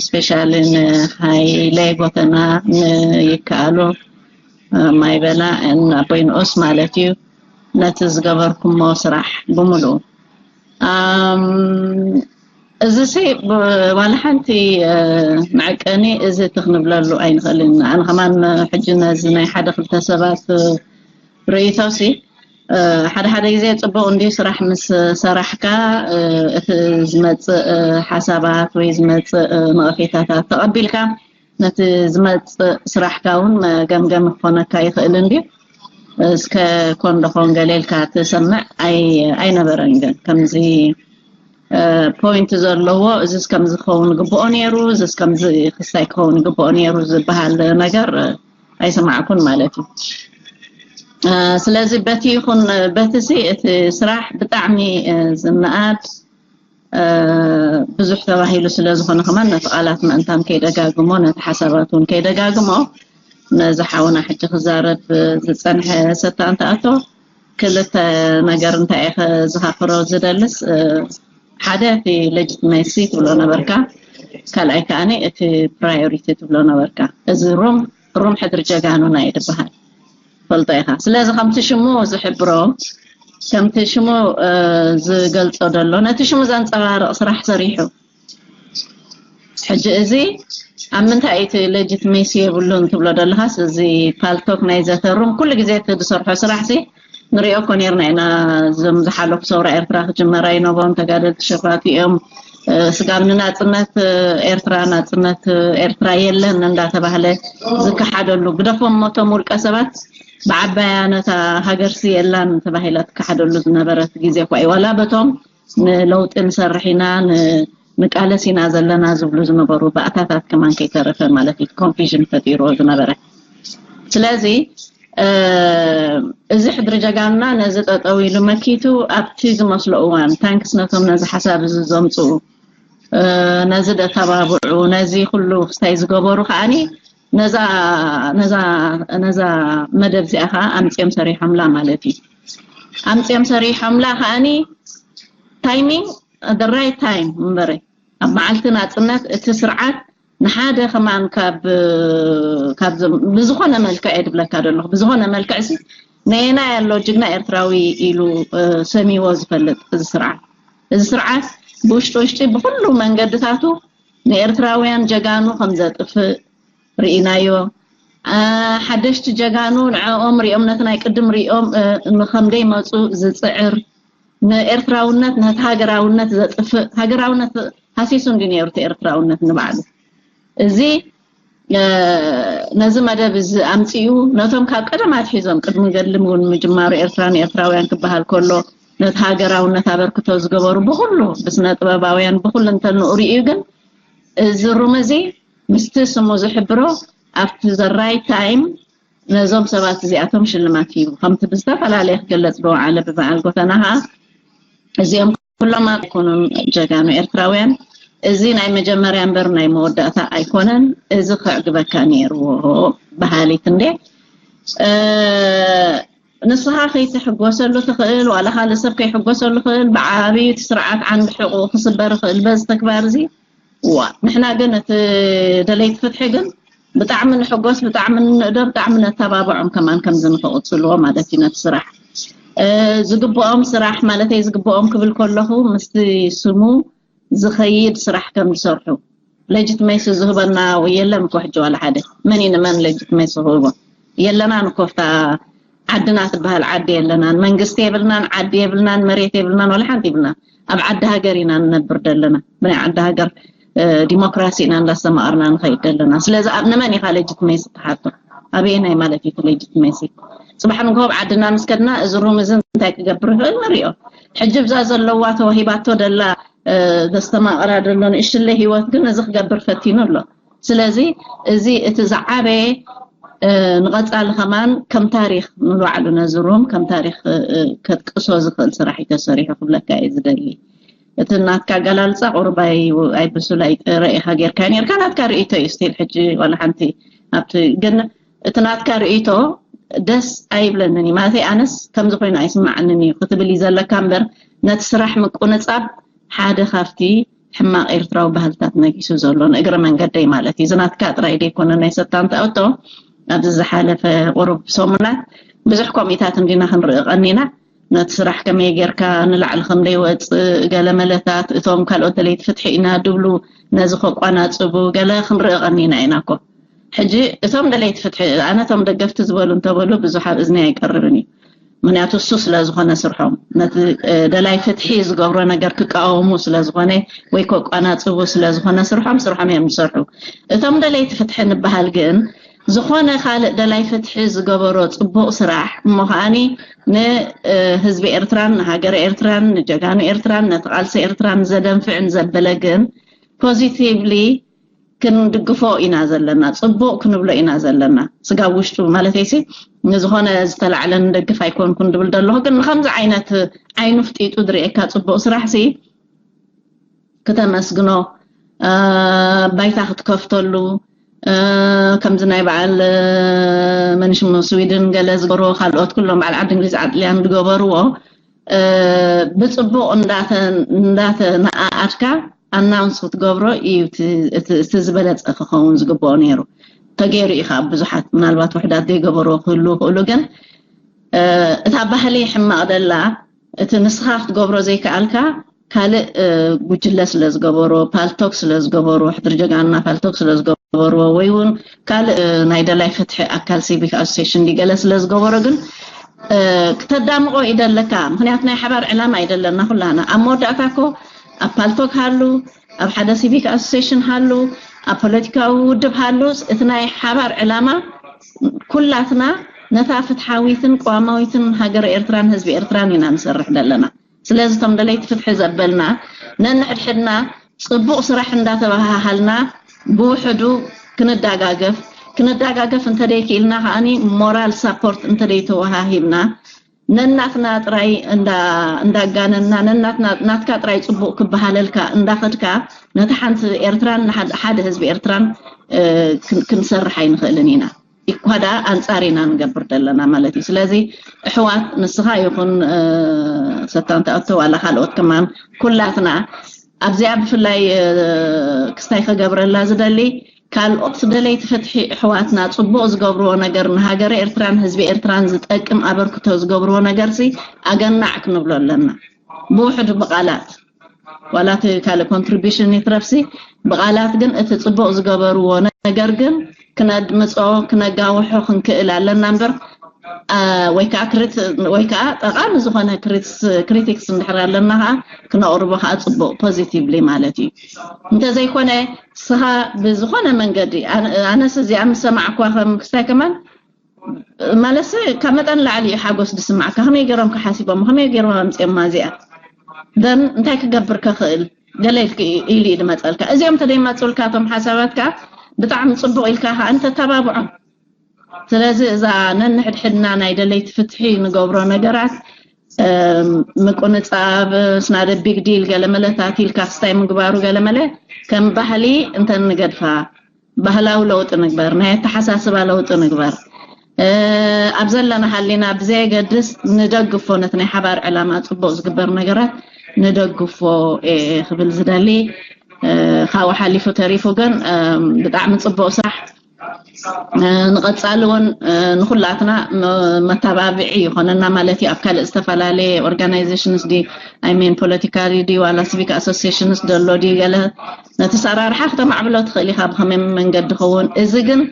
ስፔሻሊ ንሃይለ ጎተና፣ ንይከኣሉ፣ ማይበላ፣ ኣቦይ ንኡስ ማለት እዩ፣ ነቲ ዝገበርኩሞ ስራሕ ብምሉኡ። እዚ ሲ ዋላ ሓንቲ መዐቀኒ እዚ ትክንብለሉ ኣይንኽእልን። ኣነ ከማን ሕጂ ነዚ ናይ ሓደ ክልተ ሰባት ርእይቶ ሲ ሓደ ሓደ ግዜ ጽቡቕ እንዲ ስራሕ ምስ ሰራሕካ እቲ ዝመጽእ ሓሳባት ወይ ዝመጽእ ነቐፌታታት ተቐቢልካ ነቲ ዝመጽእ ስራሕካ እውን መገምገም ክኾነካ ይኽእል እንዲ እስከ ኮን ዶ ኮን ገለ ኢልካ ትሰምዕ ኣይነበረን። ግን ከምዚ ፖይንት ዘለዎ እዚስ ከምዚ ክኸውን ግብኦ ነይሩ፣ እዚስ ከምዚ ክስታይ ክኸውን ግብኦ ነይሩ ዝበሃል ነገር ኣይሰማዕኩን ማለት እዩ። ስለዚ በቲ ይኹን በቲ ሲ እቲ ስራሕ ብጣዕሚ ዝነኣድ ብዙሕ ተባሂሉ ስለ ዝኾነ ከማን ነቲ ቃላት ምእንታን ከይደጋግሞ ነቲ ሓሳባት እውን ከይደጋግሞ ነዚ ሓውና ሕጂ ክዛረብ ዝፀንሐ ሰታ እንተኣቶ ክልተ ነገር እንታይ እየ ዝሃፍሮ ዝደልስ ሓደ እቲ ሌጂትመሲ ትብሎ ነበርካ፣ ካልኣይ ከዓኒ እቲ ፕራዮሪቲ ትብሎ ነበርካ። እዚ ሩም ሩም ሕድሪ ጀጋኑና እዩ ዝበሃል ፈልጦ ኢኻ። ስለዚ ከምቲ ሽሙ ዝሕብሮ ከምቲ ሽሙ ዝገልጾ ዘሎ ነቲ ሽሙ ዘንጸባርቕ ስራሕ ሰሪሑ። ሕጂ እዚ ኣብ ምንታይ እቲ ሌጂትሜሲ የብሉን ትብሎ ዘለኻስ እዚ ፓልቶክ ናይ ዘተሩም ኩሉ ግዜ እቲ ዝሰርሖ ስራሕ ሲ ንሪኦ እኮ ነርና ኢና። እዞም ዝሓለፉ ሰውራ ኤርትራ ክጅመር ኣይነበሮም ተጋደልቲ ሸፋቱ እዮም። ስጋብ ንናጽነት ኤርትራ ናጽነት ኤርትራ የለን እንዳተባህለ ዝከሓደሉ ግደፎም ሞቶም ውልቀ ሰባት ብዓባያ ነታ ሃገርሲ የላን ተባሂላ ትከሓደሉ ዝነበረት ግዜ እኳ እዩ። ዋላ በቶም ንለውጢ ንሰርሕ ኢና ንቃለስ ኢና ዘለና ዝብሉ ዝነበሩ ባእታታት ከማን ከይተረፈ ማለት እዩ ኮንፊዥን ፈጢርዎ ዝነበረ። ስለዚ እዚ ሕድሪ ጀጋኑና ነዚ ጠጠው ኢሉ መኪቱ ኣብቲ ዝመስሎ እዋን ታንክስ ነቶም ነዚ ሓሳብ እዚ ዘምፅኡ ነዚ ደተባብዑ ነዚ ኩሉ ክስታይ ዝገበሩ ከዓኒ ነዛ ነዛ ነዛ መደብ እዚኣ ከዓ ኣምፅኦም ሰሪሖምላ ማለት እዩ። ኣምፅኦም ሰሪሖምላ ከዓኒ ታይሚንግ ራይት ታይም እምበረ ኣብ መዓልቲ ናፅነት እቲ ስርዓት ንሓደ ከማን ካብ ካብዞም ብዝኾነ መልክዕ እየ ድብለካ ዘለኹ ብዝኾነ መልክዕ ሲ ነየናይ ኣሎ ጅግና ኤርትራዊ ኢሉ ሰሚዎ ዝፈልጥ እዚ ስርዓት እዚ ስርዓት ብውሽጢ ውሽጢ ብኩሉ መንገድታቱ ንኤርትራውያን ጀጋኑ ከም ዘጥፍእ ርኢናዮ። ሓደሽቲ ጀጋኑ ንዕኦም ሪኦም፣ ነቲ ናይ ቅድም ሪኦም ንከምደይ መፁ ዝፅዕር፣ ንኤርትራውነት፣ ነቲ ሃገራውነት ዘጥፍእ፣ ሃገራውነት ሃሲሱ እንዲ ነይሩ እቲ ኤርትራውነት ንባዕሉ። እዚ ነዚ መደብ እዚ ኣምፂኡ፣ ነቶም ካብ ቀደም ኣትሒዞም ቅድሚ ገድሊ እውን ምጅማሩ ኤርትራ ንኤርትራውያን ክበሃል ከሎ ነቲ ሃገራውነት ኣበርክቶ ዝገበሩ ብኩሉ ብስነ ጥበባውያን ብኩሉ እንተንኡ ርእዩ፣ ግን እዚ ሩም እዚ ምስቲ ስሙ ዝሕብሮ ኣብቲ ዘራይ ታይም ነዞም ሰባት እዚኣቶም ሽልማት እዩ። ከምቲ ብዝተፈላለየ ክገለጽ ብወዓለ ብበዓል ጎተና ኸዓ እዚኦም ኩሎም ኣይኮኑን ጀጋኑ ኤርትራውያን። እዚ ናይ መጀመርያ እምበር ናይ መወዳእታ ኣይኮነን። እዚ ከዕግበካ ነይርዎ በሃሊት እንዴ። ንስኻ ከይትሕጎሰሉ ትኽእል፣ ዋላ ካልእ ሰብ ከይሕጎሰሉ ትኽእል። ብዓብዩ እቲ ስርዓት ዓንዲ ሕቑ ክስበር ይኽእል በዚ ተግባር እዚ። እዋ ንሕና ግን እቲ ደለይቲ ፍትሒ ግን ብጣዕሚ ንሕጎስ፣ ብጣዕሚ ንንእዶ፣ ብጣዕሚ ነተባብዖም ከማን ከምዚ ንክቕጽልዎ ማለት እዩ። ነቲ ስራሕ ዝግብኦም ስራሕ ማለተይ ዝግብኦም ክብል ከለኹ ምስቲ ስሙ ዝኸይድ ስራሕ ከም ዝሰርሑ ሌጂትመሲ ዝህበና የለን እኮ። ሕጂ ዋላ ሓደ መን እዩ ንመን ሌጂትመሲ ክህቦ? የለናን እኮ። ኣብታ ዓድና ትበሃል ዓዲ የለናን፣ መንግስቲ የብልናን፣ ዓዲ የብልናን፣ መሬት የብልናን፣ ዋላ ሓንቲ የብልናን። ኣብ ዓዲ ሃገር ኢና ንነብር ዘለና። ብናይ ዓዲ ሃገር ዲሞክራሲ ኢና እንዳስተማቐርና ንኸይድ ዘለና። ስለዚ ኣብ ንመን ኢኻ ሌጂትመሲ ትሓቶ? ኣበየናይ ማለት እዩ ሌጂትመሲ? ጽባሕ ንግሆ ኣብ ዓድና ምስ ከድና እዚ ሩም እዚ እንታይ ክገብር ይኽእል ንሪኦ። ሕጂ ብዛ ዘለዋ ተዋሂባቶ ደላ ዘስተማቕራ ደሎ ንእሽለይ ህይወት ግን እዚ ክገብር ፈቲኑ ኣሎ። ስለዚ እዚ እቲ ዝዓበየ ንቐጻሊ ከማን ከም ታሪኽ ንባዕሉ ነዚ ሩም ከም ታሪኽ ከጥቅሶ ዝኽእል ስራሕ እዩ ተሰሪሑ ክብለካ እየ ዝደሊ። እቲ ናትካ ኣገላልጻ ቁሩብ ኣይ ብሱል ኣይ ጥረ ኢኻ ጌርካ ኔርካ። ናትካ ርእይቶ እዩ ስቲል ሕጂ ዋላ ሓንቲ ኣብቲ ግን እቲ ናትካ ርእይቶ ደስ ኣይብለንን እዩ። ማለተይ ኣነስ ከምዚ ኮይኑ ኣይስማዓንን እዩ ክትብል እዩ ዘለካ እምበር ነቲ ስራሕ ምቁንጻብ ሓደ ካብቲ ሕማቕ ኤርትራዊ ባህልታት ነጊሱ ዘሎ ንእግረ መንገደይ ማለት እዩ። እዚ ናትካ ጥራይ ደይኮነ ናይ ሰታን ተኣቶ ኣብዚ ዝሓለፈ ቁሩብ ሰሙናት ብዙሕ ኮሚታት እንዲና ክንርኢ ቀኒና ነቲ ስራሕ ከመይ ጌርካ ንላዕሊ ከም ደይወፅእ ገለ መለታት እቶም ካልኦት ደለይቲ ፍትሒ ኢና ድብሉ ነዚ ከቋናፅቡ ገለ ክንርኢ ቀኒና ኢና እኮ። ሕጂ እቶም ደለይቲ ፍትሒ ኣነ እቶም ደገፍቲ ዝበሉ እንተበሉ ብዙሕ ኣብ እዝኒ ኣይቀርብን እዩ። ምክንያቱ እሱ ስለ ዝኾነ ስርሖም ነቲ ደላይ ፍትሒ ዝገብሮ ነገር ክቃወሙ ስለ ዝኾነ ወይ ከቋናፅቡ ስለ ዝኾነ ስርሖም ስርሖም እዮም ዝሰርሑ። እቶም ደለይቲ ፍትሒ ንበሃል ግን ዝኾነ ካልእ ደላይ ፍትሒ ዝገበሮ ጽቡቕ ስራሕ እሞ ከዓኒ ንህዝቢ ኤርትራን ንሃገረ ኤርትራን ንጀጋኑ ኤርትራን ነቲ ቃልሲ ኤርትራን ዘደንፍዕን ዘበለ ግን ፖዚቲቭሊ ክንድግፎ ኢና ዘለና፣ ጽቡቕ ክንብሎ ኢና ዘለና። ስጋብ ውሽጡ ማለተይሲ ንዝኾነ ዝተላዕለ ንደግፍ ኣይኮንኩን ድብል ደለኹ፣ ግን ንኸምዚ ዓይነት ዓይኑ ፍጢጡ ዝርእየካ ጽቡቕ ስራሕ ሲ ክተመስግኖ፣ ባይታ ክትከፍተሉ፣ ከምዚ ናይ በዓል መንሽሙ ስዊድን ገለ ዝገበርዎ ካልኦት ኩሎም በዓል ዓዲ እንግሊዝ ዓጥልያን ዝገበርዎ ብፅቡቕ እንዳተነኣኣድካ ኣናውንስ ክትገብሮ እዩ እቲ ዝበለፀ ክኸውን ዝግብኦ ነይሩ። ተገይሩ እዩ ከዓ ብዙሓት ምናልባት ውሕዳት ዘይገበርዎ ክህልው ክእሉ ግን እታ ባህሊ ሕማቕ ደላ እቲ ንስኻ ክትገብሮ ዘይከኣልካ ካልእ ጉጅለ ስለ ዝገበሮ ፓልቶክ ስለ ዝገበሮ ሕድሪ ጀጋና ፓልቶክ ስለ ዝገበርዎ ወይ እውን ካልእ ናይ ደላይ ፍትሒ ኣካል ሲቪክ ኣሶሴሽን ዲገለ ስለ ዝገበሮ ግን ክተዳምቆ ይደለካ። ምክንያቱ ናይ ሓባር ዕላማ ይደለና ኩላና ኣብ መወዳእታ እኮ ኣብ ፓልቶክ ሃሉ ኣብ ሓደ ሲቪክ ኣሶሴሽን ሃሉ ኣብ ፖለቲካዊ ውድብ ሃሉ እቲ ናይ ሓባር ዕላማ ኩላትና ነታ ፍትሓዊትን ቅዋማዊትን ሃገረ ኤርትራን ህዝቢ ኤርትራን ኢና ንሰርሕ ዘለና። ስለዚ እቶም ደለይቲ ፍትሒ ዘበልና ነንሕድሕድና ጽቡቕ ስራሕ እንዳተባሃሃልና ብውሕዱ ክንዳጋገፍ ክንዳጋገፍ እንተደይክኢልና ከዓኒ ሞራል ሳፖርት እንተደይተወሃሂብና ነናትና ጥራይ እንዳጋነና ነናትና ናትካ ጥራይ ጽቡቕ ክበሃለልካ እንዳኸድካ ነታ ሓንቲ ኤርትራን ሓደ ህዝቢ ኤርትራን ክንሰርሕ ኣይንኽእልን ኢና። ኢኳዳ ኣንጻር ኢና ንገብር ዘለና ማለት እዩ። ስለዚ እሕዋት ንስኻ ይኹን ሰታን ተኣቶ ዋላ ካልኦት ከማን ኩላትና ኣብዚኣ ብፍላይ ክስታይ ከገብረላ ዝደሊ ካልኦት ደለይቲ ፍትሒ እሕዋትና ጽቡቕ ዝገብርዎ ነገር ንሃገረ ኤርትራን ህዝቢ ኤርትራን ዝጠቅም ኣበርክቶ ዝገብርዎ ነገርሲ ኣገናዕ ክንብሎ ኣለና። ብውሕዱ ብቓላት ዋላ እቲ ካልእ ኮንትሪቢሽን ይትረፍሲ፣ ብቓላት ግን እቲ ጽቡቕ ዝገበርዎ ነገር ግን ክነድምጾ፣ ክነጋውሖ ክንክእል ኣለና እምበር፣ አ፣ ወይ ከዓ ክሪት-፣ ወይ ከዓ ጠቓሚ ዝኾነ ክሪትስ-፣ ክሪቲክስ እንድሕር ኣለና ከዓ ክነቕርቦ ከዓ ጽቡቕ፣ ፖዚቲቭሊ ማለት እዩ። እንተዘይኮነ ንስኻ ብዝኾነ መንገዲ፣ ኣነ-፣ ኣነስ እዚኣ ምስ ሰማዕኳ ከም ክስታይ ከማን ማለትሲ ካብ መጠን ላዕሊ እዩ ሓጎስ ዝስማዕካ። ከመይ ገይሮም ክሓሲቦም፣ ከመይ ገይሮም ኣምፅኦማ እዚኣ? ደን እንታይ ክገብር ከኽእል? ገለ ኢልክ ኢሉ እዩ ዝመፀልካ። እዚኦም ተደይመፁልካ እቶም ሓሳባትካ ብጣዕሚ ፅቡቕ ኢልካ ከዓ እንተተባብዖም። ስለዚ እዛ ነንሕድሕድና ናይ ደለይቲ ፍትሒ ንገብሮ ነገራት፣ እም፣ ምቁንፃብ ስናደ ቢግ ዲል ገለመለ ታቲልካ ክስታይ ምግባሩ ገለመለ ከም ባህሊ እንተንገድፋ፣ ባህላዊ ለውጢ ንግበር፣ ናይ ኣተሓሳስባ ለውጢ ንግበር። እ፣ ኣብ ዘለና ሃሊና ብዘየገድስ ንደግፎ፣ ነቲ ናይ ሓባር ዕላማ ጽቡቕ ዝግበር ነገራት ንደግፎ፣ እ፣ ክብል ዝደሊ። እ፣ ካብኡ ሓሊፉ ተሪፉ ግን፣ እም፣ ብጣዕሚ ጽቡቕ ስራሕ። እ፣ ንቐጻሊ እውን፣ እ፣ ንኹላትና መ-፣ መተባብዒ ይኾነና ማለት እዩ። ኣብ ካልእ ዝተፈላለየ ኦርጋናይዜሽንስ ድዩ፣ I mean፣ ፖለቲካ ድዩ፣ ዋላ ሲቪክ ኣሶሲዬሽንስ ዘሎ ድዩ፣ ገለ ነቲ ሰራርሓ ክተማዕብሎ ትኽእል ኢኻ። ብኸመይ መንገዲ ኸውን? እዚ ግን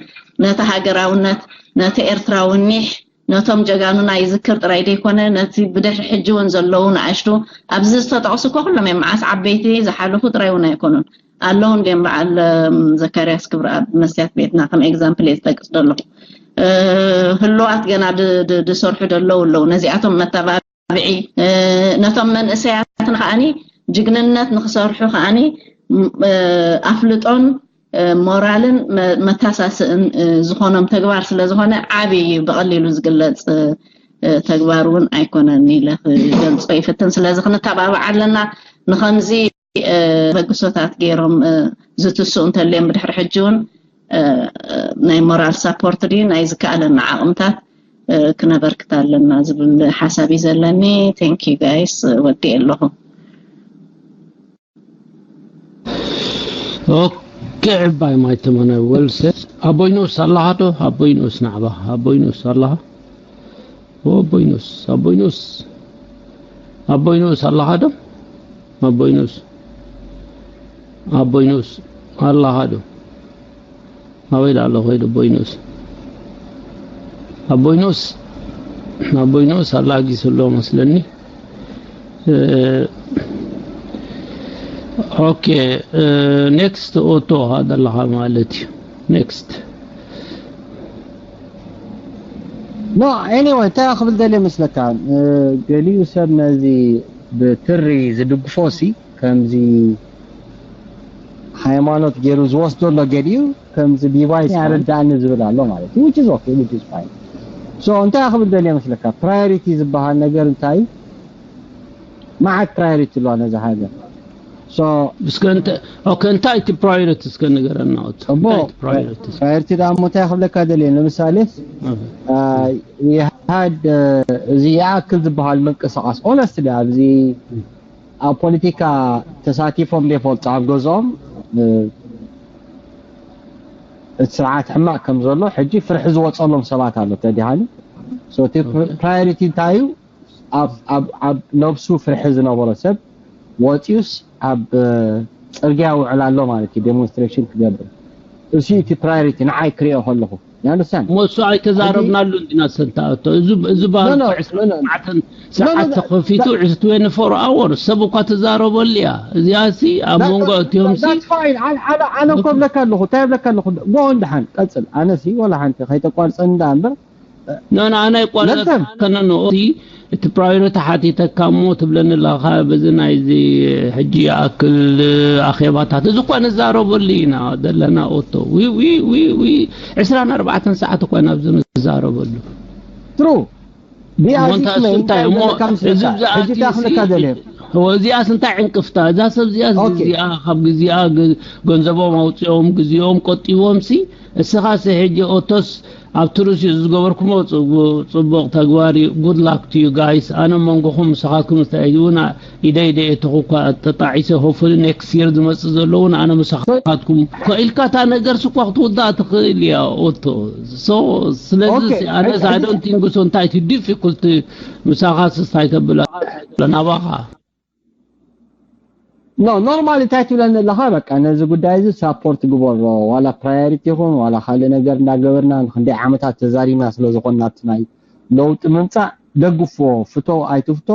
ነቲ ሃገራውነት፣ ነቲ ኤርትራዊ ኒሕ፣ ነቶም ጀጋኑና ይዝክር ጥራይ ዘይኮነ፣ ነቲ ብድሕሪ ሕጂ እውን ዘለዉ ንኣሽቱ፣ ኣብዚ ዝተጠቕሱ እኮ ኩሎም እዮም። መዓስ ዓበይቲ ዝሓለፉ ጥራይ እውን ኣይኮኑን። ኣለዉ እንድዮም። በዓል፣ እም፣ ዘካርያስ ክብረኣብ መስትያት ቤትና ከም ኤግዛምፕል እየ ዝጠቅስ ዘለኹ። እ፣ ህሉዋት ገና ድ-፣ ድ-፣ ድሰርሑ ደለዉ ኣለዉ። ነዚኣቶም መተባብዒ፣ እ፣ ነቶም መንእሰያት ከዓኒ ጅግንነት ንክሰርሑ ከዓኒ፣ ም-፣ እ፣ ኣፍልጦን፣ እ፣ ሞራልን መ-፣ መታሳስእን፣ እ፣ ዝኾኖም ተግባር ስለ ዝኾነ ዓቢ እዩ። ብቐሊሉ ዝግለጽ፣ እ፣ እ፣ ተግባር እውን ኣይኮነን ኢለ ክገልጾ ይፍትን። ስለዚ ክንተባባዕ ኣለና። ንኸምዚ፣ እ፣ በግሶታት ገይሮም፣ እ፣ ዝትስኡ እንተልዮም ብድሕሪ ሕጂ እውን፣ እ፣ ናይ ሞራል ሳፖርት ድዩ ናይ ዝከኣለና ዓቕምታት፣ እ፣ ክነበርክት ኣለና ዝብል ሓሳብ እዩ ዘለኒ። Thank you guys፣ ወዲኤ ኣለኹ። ኦኬ፣ ዕባይ ማይ ተመነ፣ well said። ኣቦይ ንኡስ ኣለኻ ዶ? ኣቦይ ንኡስ ናዕባ፣ ኣቦይ ንኡስ ኣለኻ? ኣቦይ ንኡስ፣ ኣቦይ ንኡስ፣ ኣቦይ ንኡስ ኣለኻ ዶ? ኣቦይ ንኡስ፣ ኣቦይ ንኡስ ኣለኻ ዶ? ኣበይ ደኣ ኣሎ ኸይዱ ኣቦይ ንኡስ? ኣቦይ ንኡስ፣ ኣቦይ ንኡስ ኣላጊሱ ኣሎ መስለኒ። እ፣ ኦኬ፣ እ፣ ኔክስት ኦቶ ዘለኻ ማለት እዩ። ኔክስት። No, anyway፣ እንታይ ክብል ደልየ መስለካ? እ፣ ገሊኡ ሰብ ነዚ ብትሪ ዝድግፎ ሲ ከምዚ ሃይማኖት ገይሩ ዝወስዶ ኣሎ፣ ገሊኡ ከምዚ ዲቫይስ ኣረዳእኒ ዝብል ኣሎ ማለት እዩ፣ which is okay, which is fine። So እንታይ ክብል ደልየ መስለካ? ፕራዮሪቲ ዝበሃል ነገር እንታይ እዩ? መዓት ፕራዮሪቲ ኣለዋ ነዛ ሃገር። So እስከ እንተ ኦኬ፣ እንታይ እቲ ፕራዮሪቲ እስከ ንገረና? ኦቶ፣ እሞ እንታይ እቲ ፕራዮሪቲ እስከ? ፕራዮሪቲ ደኣ እሞ እንታይ ክብለካ ደልየ? ንምሳሌ፣ ኦኬ። አ፣ ይሃድ፣ እ፣ እዚ ይኣክል ዝበሃል ምንቅስቃስ፣ ኦነስትሊ፣ ኣብዚ ኣብ ፖለቲካ ተሳቲፎም ዘይፈልጡ ኣብ ገዝኦም፣ እ፣ እቲ ስርዓት ሕማቕ ከም ዘሎ ሕጂ ፍርሒ ዝወፀሎም ሰባት ኣሎ ተዲሃኒ። So እቲ ኦኬ። ፕራዮሪቲ እንታይ እዩ? ኣብ፣ ኣብ፣ ኣብ ነብሱ ፍርሒ ዝነበሮ ሰብ ወፂኡስ ኣብ፣ እ፣ ፅርግያ ውዕል ኣሎ ማለት እዩ፣ ዴሞንስትሬሽን ክገብር። እሱ እቲ ፕራዮሪቲ ንዓይ ክሪኦ ከለኹ። You understand? እሞ እሱ ኣይተዛረብናሉ እንዲና ሰንታ ኣቶ። እዚ፣ እዚ ባህል No, no, እኮ ዕስራን no, no. ኣርባዕተን No, no, ሰዓት that, ተኸፊቱ that, ዕስ-፣ ትዌንቲ ፎር ኣወር ሰብ እኳ ትዛረበሉ እያ። እዚኣ ሲ ኣብ that, መንጎ that, እቲኦም that, ሲ that's fine። ኣነ፣ ኣነ፣ ኣነ እኮ ብለካ ኣለኹ፣ እንታይ ብለካ ኣለኹ? ጎ on ደሓን፣ ቀጽል። ኣነ ሲ ወላ ሓንቲ ከይተቋርጸኒ ደኣ እምበር። ኖ፣ ኖ፣ ኣነ ኣይቋረጽ ለተም። ከነኖ እቲ፣ እቲ ፕራዮሪቲ ሓቲተካ እሞ ትብለኒ ኣለኻ። በዚ ናይዚ ሕጂ ይኣክል ኣኼባታት እዚ እኳ ንዛረበሉ ኢና ዘለና። ኦቶ ዊ፣ ዊ፣ ዊ፣ ዊ፣ ዕስራን ኣርባዕተን ሰዓት እኳ ናብዚ ንዛረበሉ። ትሩ። ቢኣዚ እሞ እንታይ ክመይ እንታይ እንታይ እሞ ዘለካ እዚ ምስለካ? ሕጂ ብዛዕባ እንታይ ክብለካ እዚ ደልየ? እዚኣስ እንታይ ዕንቅፍታ? እዛ ሰብ እዚኣስ ኦኬ። ግዜኣ፣ ካብ ግዜኣ፣ ገ-፣ ገንዘቦም ኣውፂኦም፣ ግዜኦም ቆጢቦም ሲ፣ እስኻ ሲ ሕጂ ኦቶስ ኣብ ትሩስ እዩ ዝገበርኩሞ ጽቡ-፣ ጽቡቕ ተግባር እዩ። Good luck to you guys። ኣነ መንጎኹም ምሳኻትኩም ዝተኣይውን ኢደይ ኢደይ እተኹ እኳ ተጣዒሰ፣ hopefully next year ዝመጽእ ዘለውን ኣነ ምሳኻትኩም። ኮኢልካ እታ ነገር ስኳ ክትውዳእ ትኽእል እያ ኦቶ። So ስለዚ ኦኬ፣ ሲ፣ ኣነ ሕጂ፣ I ሕጂ don't think so እንታይ እቲ difficult ምሳኻ ስስታይ ተብላ ናባኻ። ኖ ኖርማል እንታይ ትብለኒ ኣለኻ? በቃ ነዚ ጉዳይ እዚ ሳፖርት ግበሮ፣ ዋላ ፕራዮሪቲ ይኹን ዋላ ካልእ ነገር እንዳገበርና ንክንደይ ዓመታት ተዛሪብና ስለ ዝኾንና ኣብቲ ናይ ለውጢ ምምፃእ ደግፎ፣ ፍቶ ኣይትፍቶ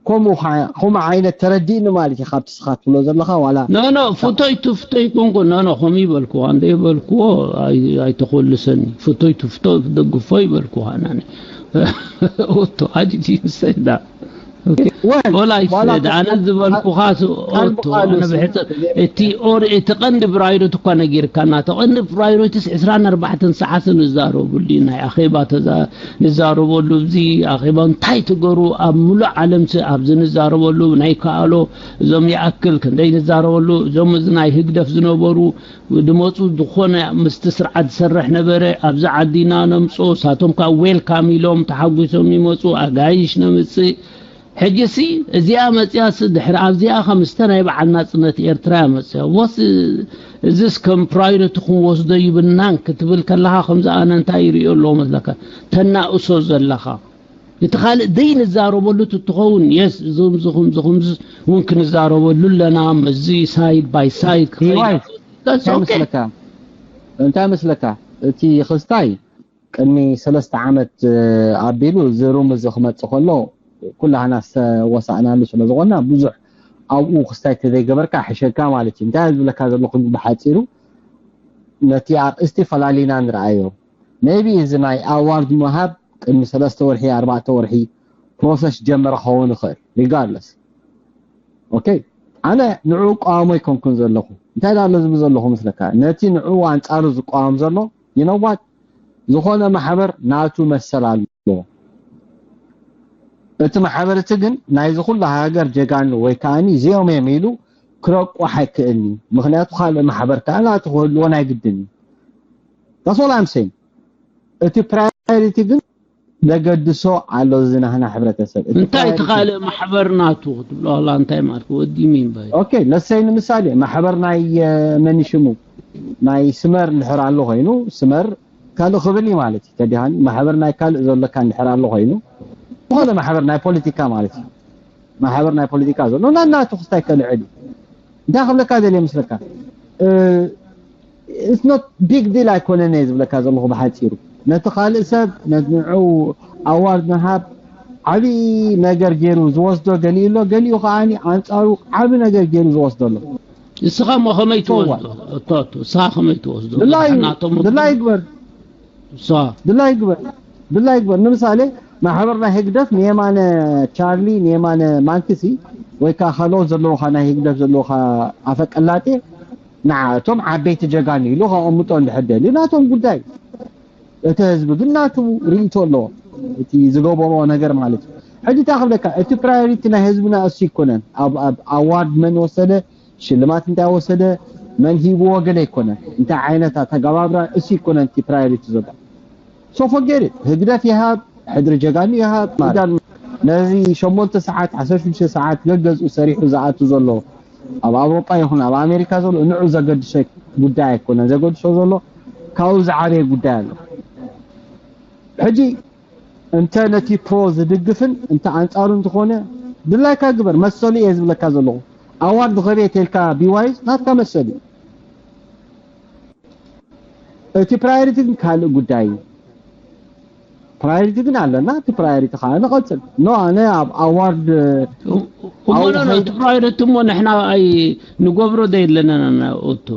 ከምኡ ኸዓ- ከምኡ ዓይነት ተረዲእኒ ማለት እዩ። ካብቲ ስኻ ትብሎ ዘለኻ ዋላ ኖ ኖ ፍቶይ ትፍቶይ ኮንኩ ኖ ኖ ከምኡ ይበልኩዋ እንደ ይበልኩዎ ኣይ- ኣይተኮልሰኒ ፍቶይ ትፍቶ ደግፎ ይበልኩዋ ናኒ ኦቶ ኣዲዲ ሰዳ ወል- ኦላይ ዋላ ሰድ ኣነ ቃል- ዝበልኩኻ ቃል ኦቶ ብቃሉ ኣነ ሲ- ብሕተ እቲ ኦር እቲ ቀንዲ ፕራዮሪቲ እኳ ነጊርካና እቲ ቀንዲ ፕራዮሪቲስ ዕስራን ኣርባዕተን ሰዓት ንዛረበሉ እዩ ናይ ኣኼባ ተዛ ንዛረበሉ እዚ ኣኼባ እንታይ ትገሩ ኣብ ሙሉእ ዓለም ሲ ኣብዚ ንዛረበሉ ናይ ከኣሎ እዞም ይኣክል ክንደይ ንዛረበሉ እዞም እዚ ናይ ህግደፍ ዝነበሩ ድመፁ ዝኾነ ምስቲ ስርዓት ዝሰርሕ ነበረ ኣብዚ ዓዲና ነምፅኦ ሳቶም ካብ ዌልካም ኢሎም ተሓጒሶም ይመፁ ኣጋይሽ ነምፅእ ሕጂ ሲ እዚኣ መፅያ ሲ ድሕሪ ኣብዚኣ ከምስተ ናይ በዓል ናፅነት ኤርትራ እያ መፅያ ወስ እዚስ ከም ፕራዮሪቲ ክንወስዶ ይብልናን ክትብል ከለኻ ከምዚ ኣነ እንታይ ይርእዮ ኣለዎ መስለካ ተናእሶ ዘለኻ እቲ ካልእ ዘይንዛረበሉ ትትኸውን የስ እዞም ዝኹም ዝኹም እውን ክንዛረበሉ ኣለና መዚ ሳይድ ባይ ሳይድ ክኸይድ ዲዋይ That's እንታይ okay መስለካ እንታይ መስለካ እቲ ክስታይ ቅድሚ ሰለስተ ዓመት ኣቢሉ እዚ ሩም እዚ ክመፅእ ከሎ ኩላህና ዝተወሳእናሉ ስለ ዝኾንና ብዙሕ ኣብኡ ክስታይ ተዘይገበርካ ሕሸካ ማለት እዩ እንታይ ዝብለካ ዘለኹ ብሓፂሩ ነቲ ኣርእስቲ ፈላሊና ንርኣዮ maybe እዚ ናይ ኣዋርድ ምሃብ ቅድሚ ሰለስተ ወርሒ ኣርባዕተ ወርሒ ፕሮሰስ ጀመረ ክኸውን ይኽእል regardless okay ኣነ ንዕኡ እቃወሞ ኣይኮንኩን ዘለኹ እንታይ ዳ ኣሎ ዝብል ዘለኹ መስለካ ነቲ ንዕኡ ኣንፃሩ ዝቃወም ዘሎ you know what ዝኾነ ማሕበር ናቱ መሰል ኣለዎ እቲ ማሕበር እቲ ግን ናይዚ ኩሉ ሃገር ጀጋኑ ወይ ከዓኒ እዚኦም እዮም ኢሉ ክረቁሕ ኣይክእልኒ ምክንያቱ ካልእ ማሕበር ከዓ ናቱ ክህልዎ ናይ ግድን እዩ that's all I'm saying እቲ ፕራዮሪቲ ግን ዘገድሶ ኣሎ ዝናህና ሕብረተሰብ እቲ እንታይ እቲ ፕራዮሪቲ ካልእ ማሕበር ናቱ ክትብሎ ኣላ እንታይ ማለት ወዲ ሚንባይ okay let's say ንምሳሌ ማሕበር ናይ መን ሽሙ ናይ ስመር እንድሕር ኣሎ ኮይኑ ስመር ካልእ ክብል እዩ ማለት እዩ ተዲሃኒ ማሕበር ናይ ካልእ ዘለካ እንድሕር ኣሎ ኮይኑ ዝኾነ ማሕበር ናይ ፖለቲካ ማለት እዩ ማሕበር ናይ ፖለቲካ ዘሎ ናናቱ ክስታይ ከልዕል እዩ እንታይ ክብለካ ደልየ ምስለካ it's not big deal ኣይኮነን እየ ዝብለካ ዘለኹ ብሓፂሩ ነቲ ካልእ ሰብ ንዑ ኣዋርድ ምሃብ ዓብዪ ነገር ገይሩ ዝወስዶ ገሊኡ ኣሎ ገሊኡ ከዓ ኣንፃሩ ዓብዪ ነገር ገይሩ ዝወስዶ ኣሎ እስኻ ሞ ከመይ So what? ትወስዶ እቶቱ እስኻ ከመይ ትወስዶ ድላይ ናቶም ድላይ ግበር ሳ ድላይ ግበር ድላይ ግበር ንምሳሌ ማሕበር ናይ ህግደፍ ንየማነ ቻርሊ ንየማነ ማንክሲ ወይ ከዓ ካልኦት ዘለውካ ናይ ህግደፍ ዘለውካ ኣፈቀላጤ ንዓቶም ዓበይቲ ጀጋኑ ኢሉ ከቐምጦ እንድሕር ደልዩ ናቶም ጉዳይ እቲ ህዝቢ ግን ናቱ ርእይቶ ኣለዎ እቲ ዝገበርዎ ነገር ማለት እዩ ሕጂ እንታይ ክብለካ እቲ ፕራዮሪቲ ናይ ህዝብና እሱ ይኮነን ኣብ ኣብ ኣዋርድ መን ወሰደ ሽልማት እንታይ ወሰደ መን ሂብዎ ገለ ኣይኮነን እንታይ ዓይነት ኣተገባብራ እሱ ይኮነን እቲ ፕራዮሪቲ ዘሎ so forget it ህግደፍ ይሃብ ሕድሪ ጀጋኑ ይሃብ ማለት ነዚ ሸሞንተ ሰዓት ዓሰርተ ሽዱሽተ ሰዓት ገገዝኡ ሰሪሑ ዝኣቱ ዘሎ ኣብ ኣውሮጳ ይኹን ኣብ ኣሜሪካ ዘሎ ንዑ ዘገድሶ ጉዳይ ኣይኮነን ዘገድሶ ዘሎ ካብኡ ዝዓበየ ጉዳይ ኣሎ ሕጂ እንተ ነቲ ፕሮ ዝድግፍን እንተ ኣንጻሩ እንተኾነ ድላይካ ግበር መሰሉ እየ ዝብለካ ዘለኹ ኣዋርድ ኸብየ ተልካ ቢዋይዝ ናትካ መሰሉ እዩ እቲ ፕራዮሪቲ ግን ካልእ ጉዳይ እዩ ፕራዮሪቲ ግን ኣለና እቲ ፕራዮሪቲ ከዓ ንቐፅል ኖ ኣነ ኣብ ኣዋርድ እሞ ኖ ኖ እቲ ፕራዮሪቲ እሞ ንሕና ኣይ ንገብሮ ዶ የለና ኦቶ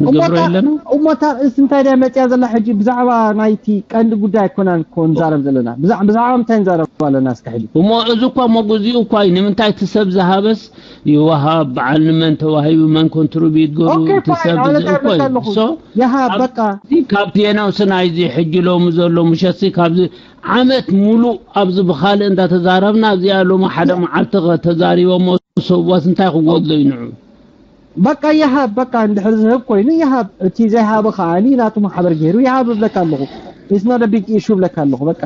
ንገብሮ የለና እሞ እታ ርእሲ እንታይ ድያ መፅያ ዘላ ሕጂ ብዛዕባ ናይቲ ቀንዲ ጉዳይ ኣይኮናን እኮ ንዛረብ ዘለና ብዛዕባ እንታይ ንዛረብ ኣለና እስከ ሕጂ እሞ እዚ እኳ እሞ ግዚኡ እኳ እዩ ንምንታይ እቲ ሰብ ዝሃበስ ይወሃብ በዓል ንመን ተዋሂቡ መን ኮንትሪቢዩት ገሩ ኦኬ እቲ ሰብ ፋይን ኣነ እዚ እኮ ታብለካ እዩ ኣለኹ ሶ ያሃ በቃ ካብቲ የናውስ ናይዚ ሕጂ ሎሚ ዘሎ ምሸትሲ ካብዚ ዓመት ሙሉእ ኣብዚ ብኻልእ እንዳተዛረብና እዚኣ ሎሚ ሓደ መዓልቲ ተዛሪቦሞ ሰብዋስ እንታይ ክጎድሎ ይንዑ በቃ ይሃብ በቃ እንድሕር ዝህብ ኮይኑ ይሃብ እቲ ዘይሃበ ከዓኒ ናቱ ማሕበር ገይሩ ይሃብ እብለካ ኣለኹ it's not a big issue እብለካ ኣለኹ በቃ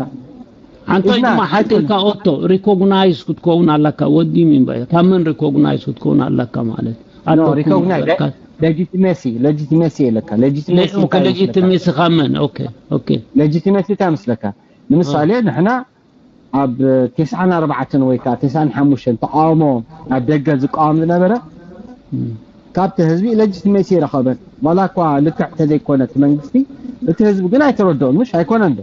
ኣንታይ It's ድማ not- ሓቂ ኢልካ ኦቶ ሪኮግናይዝ ክትከውን ኣለካ ወዲ ሚንባይ ካብ መን ሪኮግናይዝ ክትከውን ኣለካ ማለት no recognize legitimacy legitimacy የለካ legitimacy እንታይ ይመስለካ? ሌጂቲሜሲ ካብ መን ኦኬ ኦኬ legitimacy እንታይ መስለካ ንምሳሌ ንሕና ኣብ ተስዓን ኣርባዕተን ወይ ከዓ ተስዓን ሓሙሽተን ተቃውሞ ኣብ ደገ ዝቃወም ዝነበረ ካብቲ ህዝቢ legitimacy ይረኸበን። ዋላ እኳ ልክዕ ተዘይኮነ እቲ መንግስቲ፣ እቲ ህዝቢ ግን ኣይተረድኦን። ምሽ ኣይኮነን ዶ?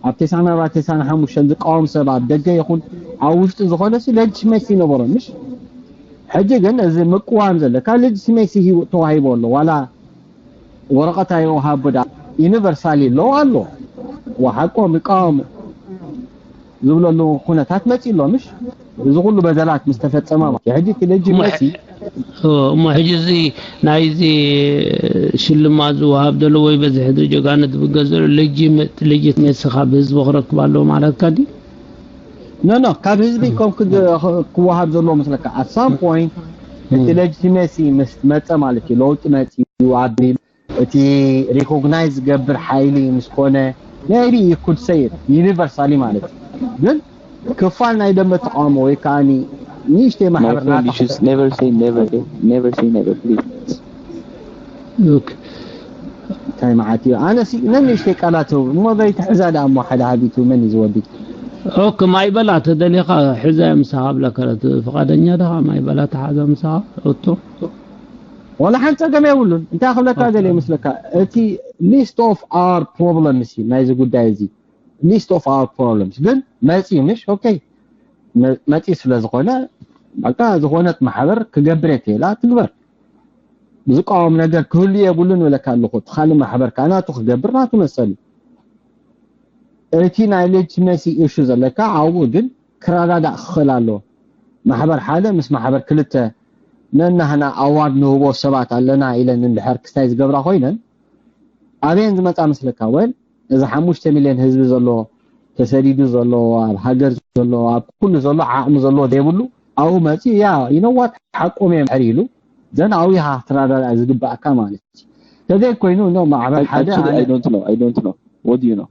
ኣብ ተስዓን ኣርባዕተን ተስዓን ሓሙሽተን ዝቃወም ሰብ ኣብ ደገ ይኹን ኣብ ውሽጢ ዝኾነ ሲ legitimacy ይነበሮ። ምሽ ሕጂ ግን እዚ ምቅዋም ዘለካ legitimacy ሂቡ ተዋሂቦ ኣሎ። ዋላ ወረቐት ኣይወሃቦ ዳ ዩኒቨርሳሊ ኣለዉ ኣሎ። ወሓቆም ይቃወሙ ዝብለሉ ኩነታት መጺ ኣሎ። ምሽ እዚ ኩሉ በደላት ምስ ተፈጸመ ማለት እዩ። ሕጂ እቲ legitimacy እሞ ሕጂ እዚ ናይዚ ሽልማት ዝወሃብ ዘሎ ወይ በዚ ሕድሪ ጀጋነት ዝብገዝ ዘሎ legitimacy ካብ ህዝቢ ክረክብ ኣለዎ ማለትካ ድዩ? ኖ ኖ ካብ ህዝቢ ከም ክወሃብ ዘለዎ መስለካ? At some point እቲ legitimacy ምስ መጸ ማለት እዩ፣ ለውጢ መጺ እዩ ኣብ እቲ recognize ዝገብር ሓይሊ ምስ ኮነ maybe you could say it universally ማለት እዩ። ግን ክፋል ናይ ደንበ ተቃውሞ ወይ ከዓ ንእሽተይ ማሕበር ናታ never say never never say never please እንታይ መዓት እዩ? ኣነ ሲ ነንእሽተይ ቃላት እሞ ዘይትሕዛ ደኣ እሞ ሓደ ሃቢቱ መን እዩ ዝወዲ? ኦክ ማይ በላ ተደሊኻ ሕዛ ምሳኻ ብለካ ፍቃደኛ ደኻ ማይ በላ ተሓዛ ምሳኻ ኦቶ ዋላ ሓንቲ ጸገም የብሉን። እንታይ ክብለካ ደልየ ይመስለካ? እቲ list of our problems እዩ ናይዚ ጉዳይ እዚ። List of our problems ግን መጺ ምሽ okay መጺ ስለ ዝኾነ በቃ ዝኾነት ማሕበር ክገብር እየ ትላ ትግበር። ዝቃወም ነገር ክህሉ የብሉን ይብለካ ኣለኹ። እቲ ካልእ ማሕበር ከዓ ናቱ ክገብር ናቱ መሰሉ። እቲ ናይ legitimacy issue ዘለካ ኣብኡ ግን ክረዳዳእ ክኽእል ኣለዎ። ማሕበር ሓደ ምስ ማሕበር ክልተ ነናህና ኣዋርድ ንህቦ ሰባት ኣለና ኢለን እንድሕር ክስታይ ዝገብራ ኮይነን ኣበየን ዝመፃ መስለካ? ወል እዚ ሓሙሽተ ሚልዮን ህዝቢ ዘለዎ ተሰዲዱ ዘሎ ኣብ ሃገር ዘሎ ኣብ ኩሉ ዘሎ ዓቕሚ ዘለዎ ዘይብሉ ኣብኡ መፂኡ ያ you know what ሓቆም እዮም ሕር ኢሉ ዘን ኣብኡ ኢኻ ክትረዳዳእ ዝግባእካ ማለት እዩ። ተዘይ ኮይኑ no ማሕበር ሓደ Actually, I don't know. I don't know. What do you know?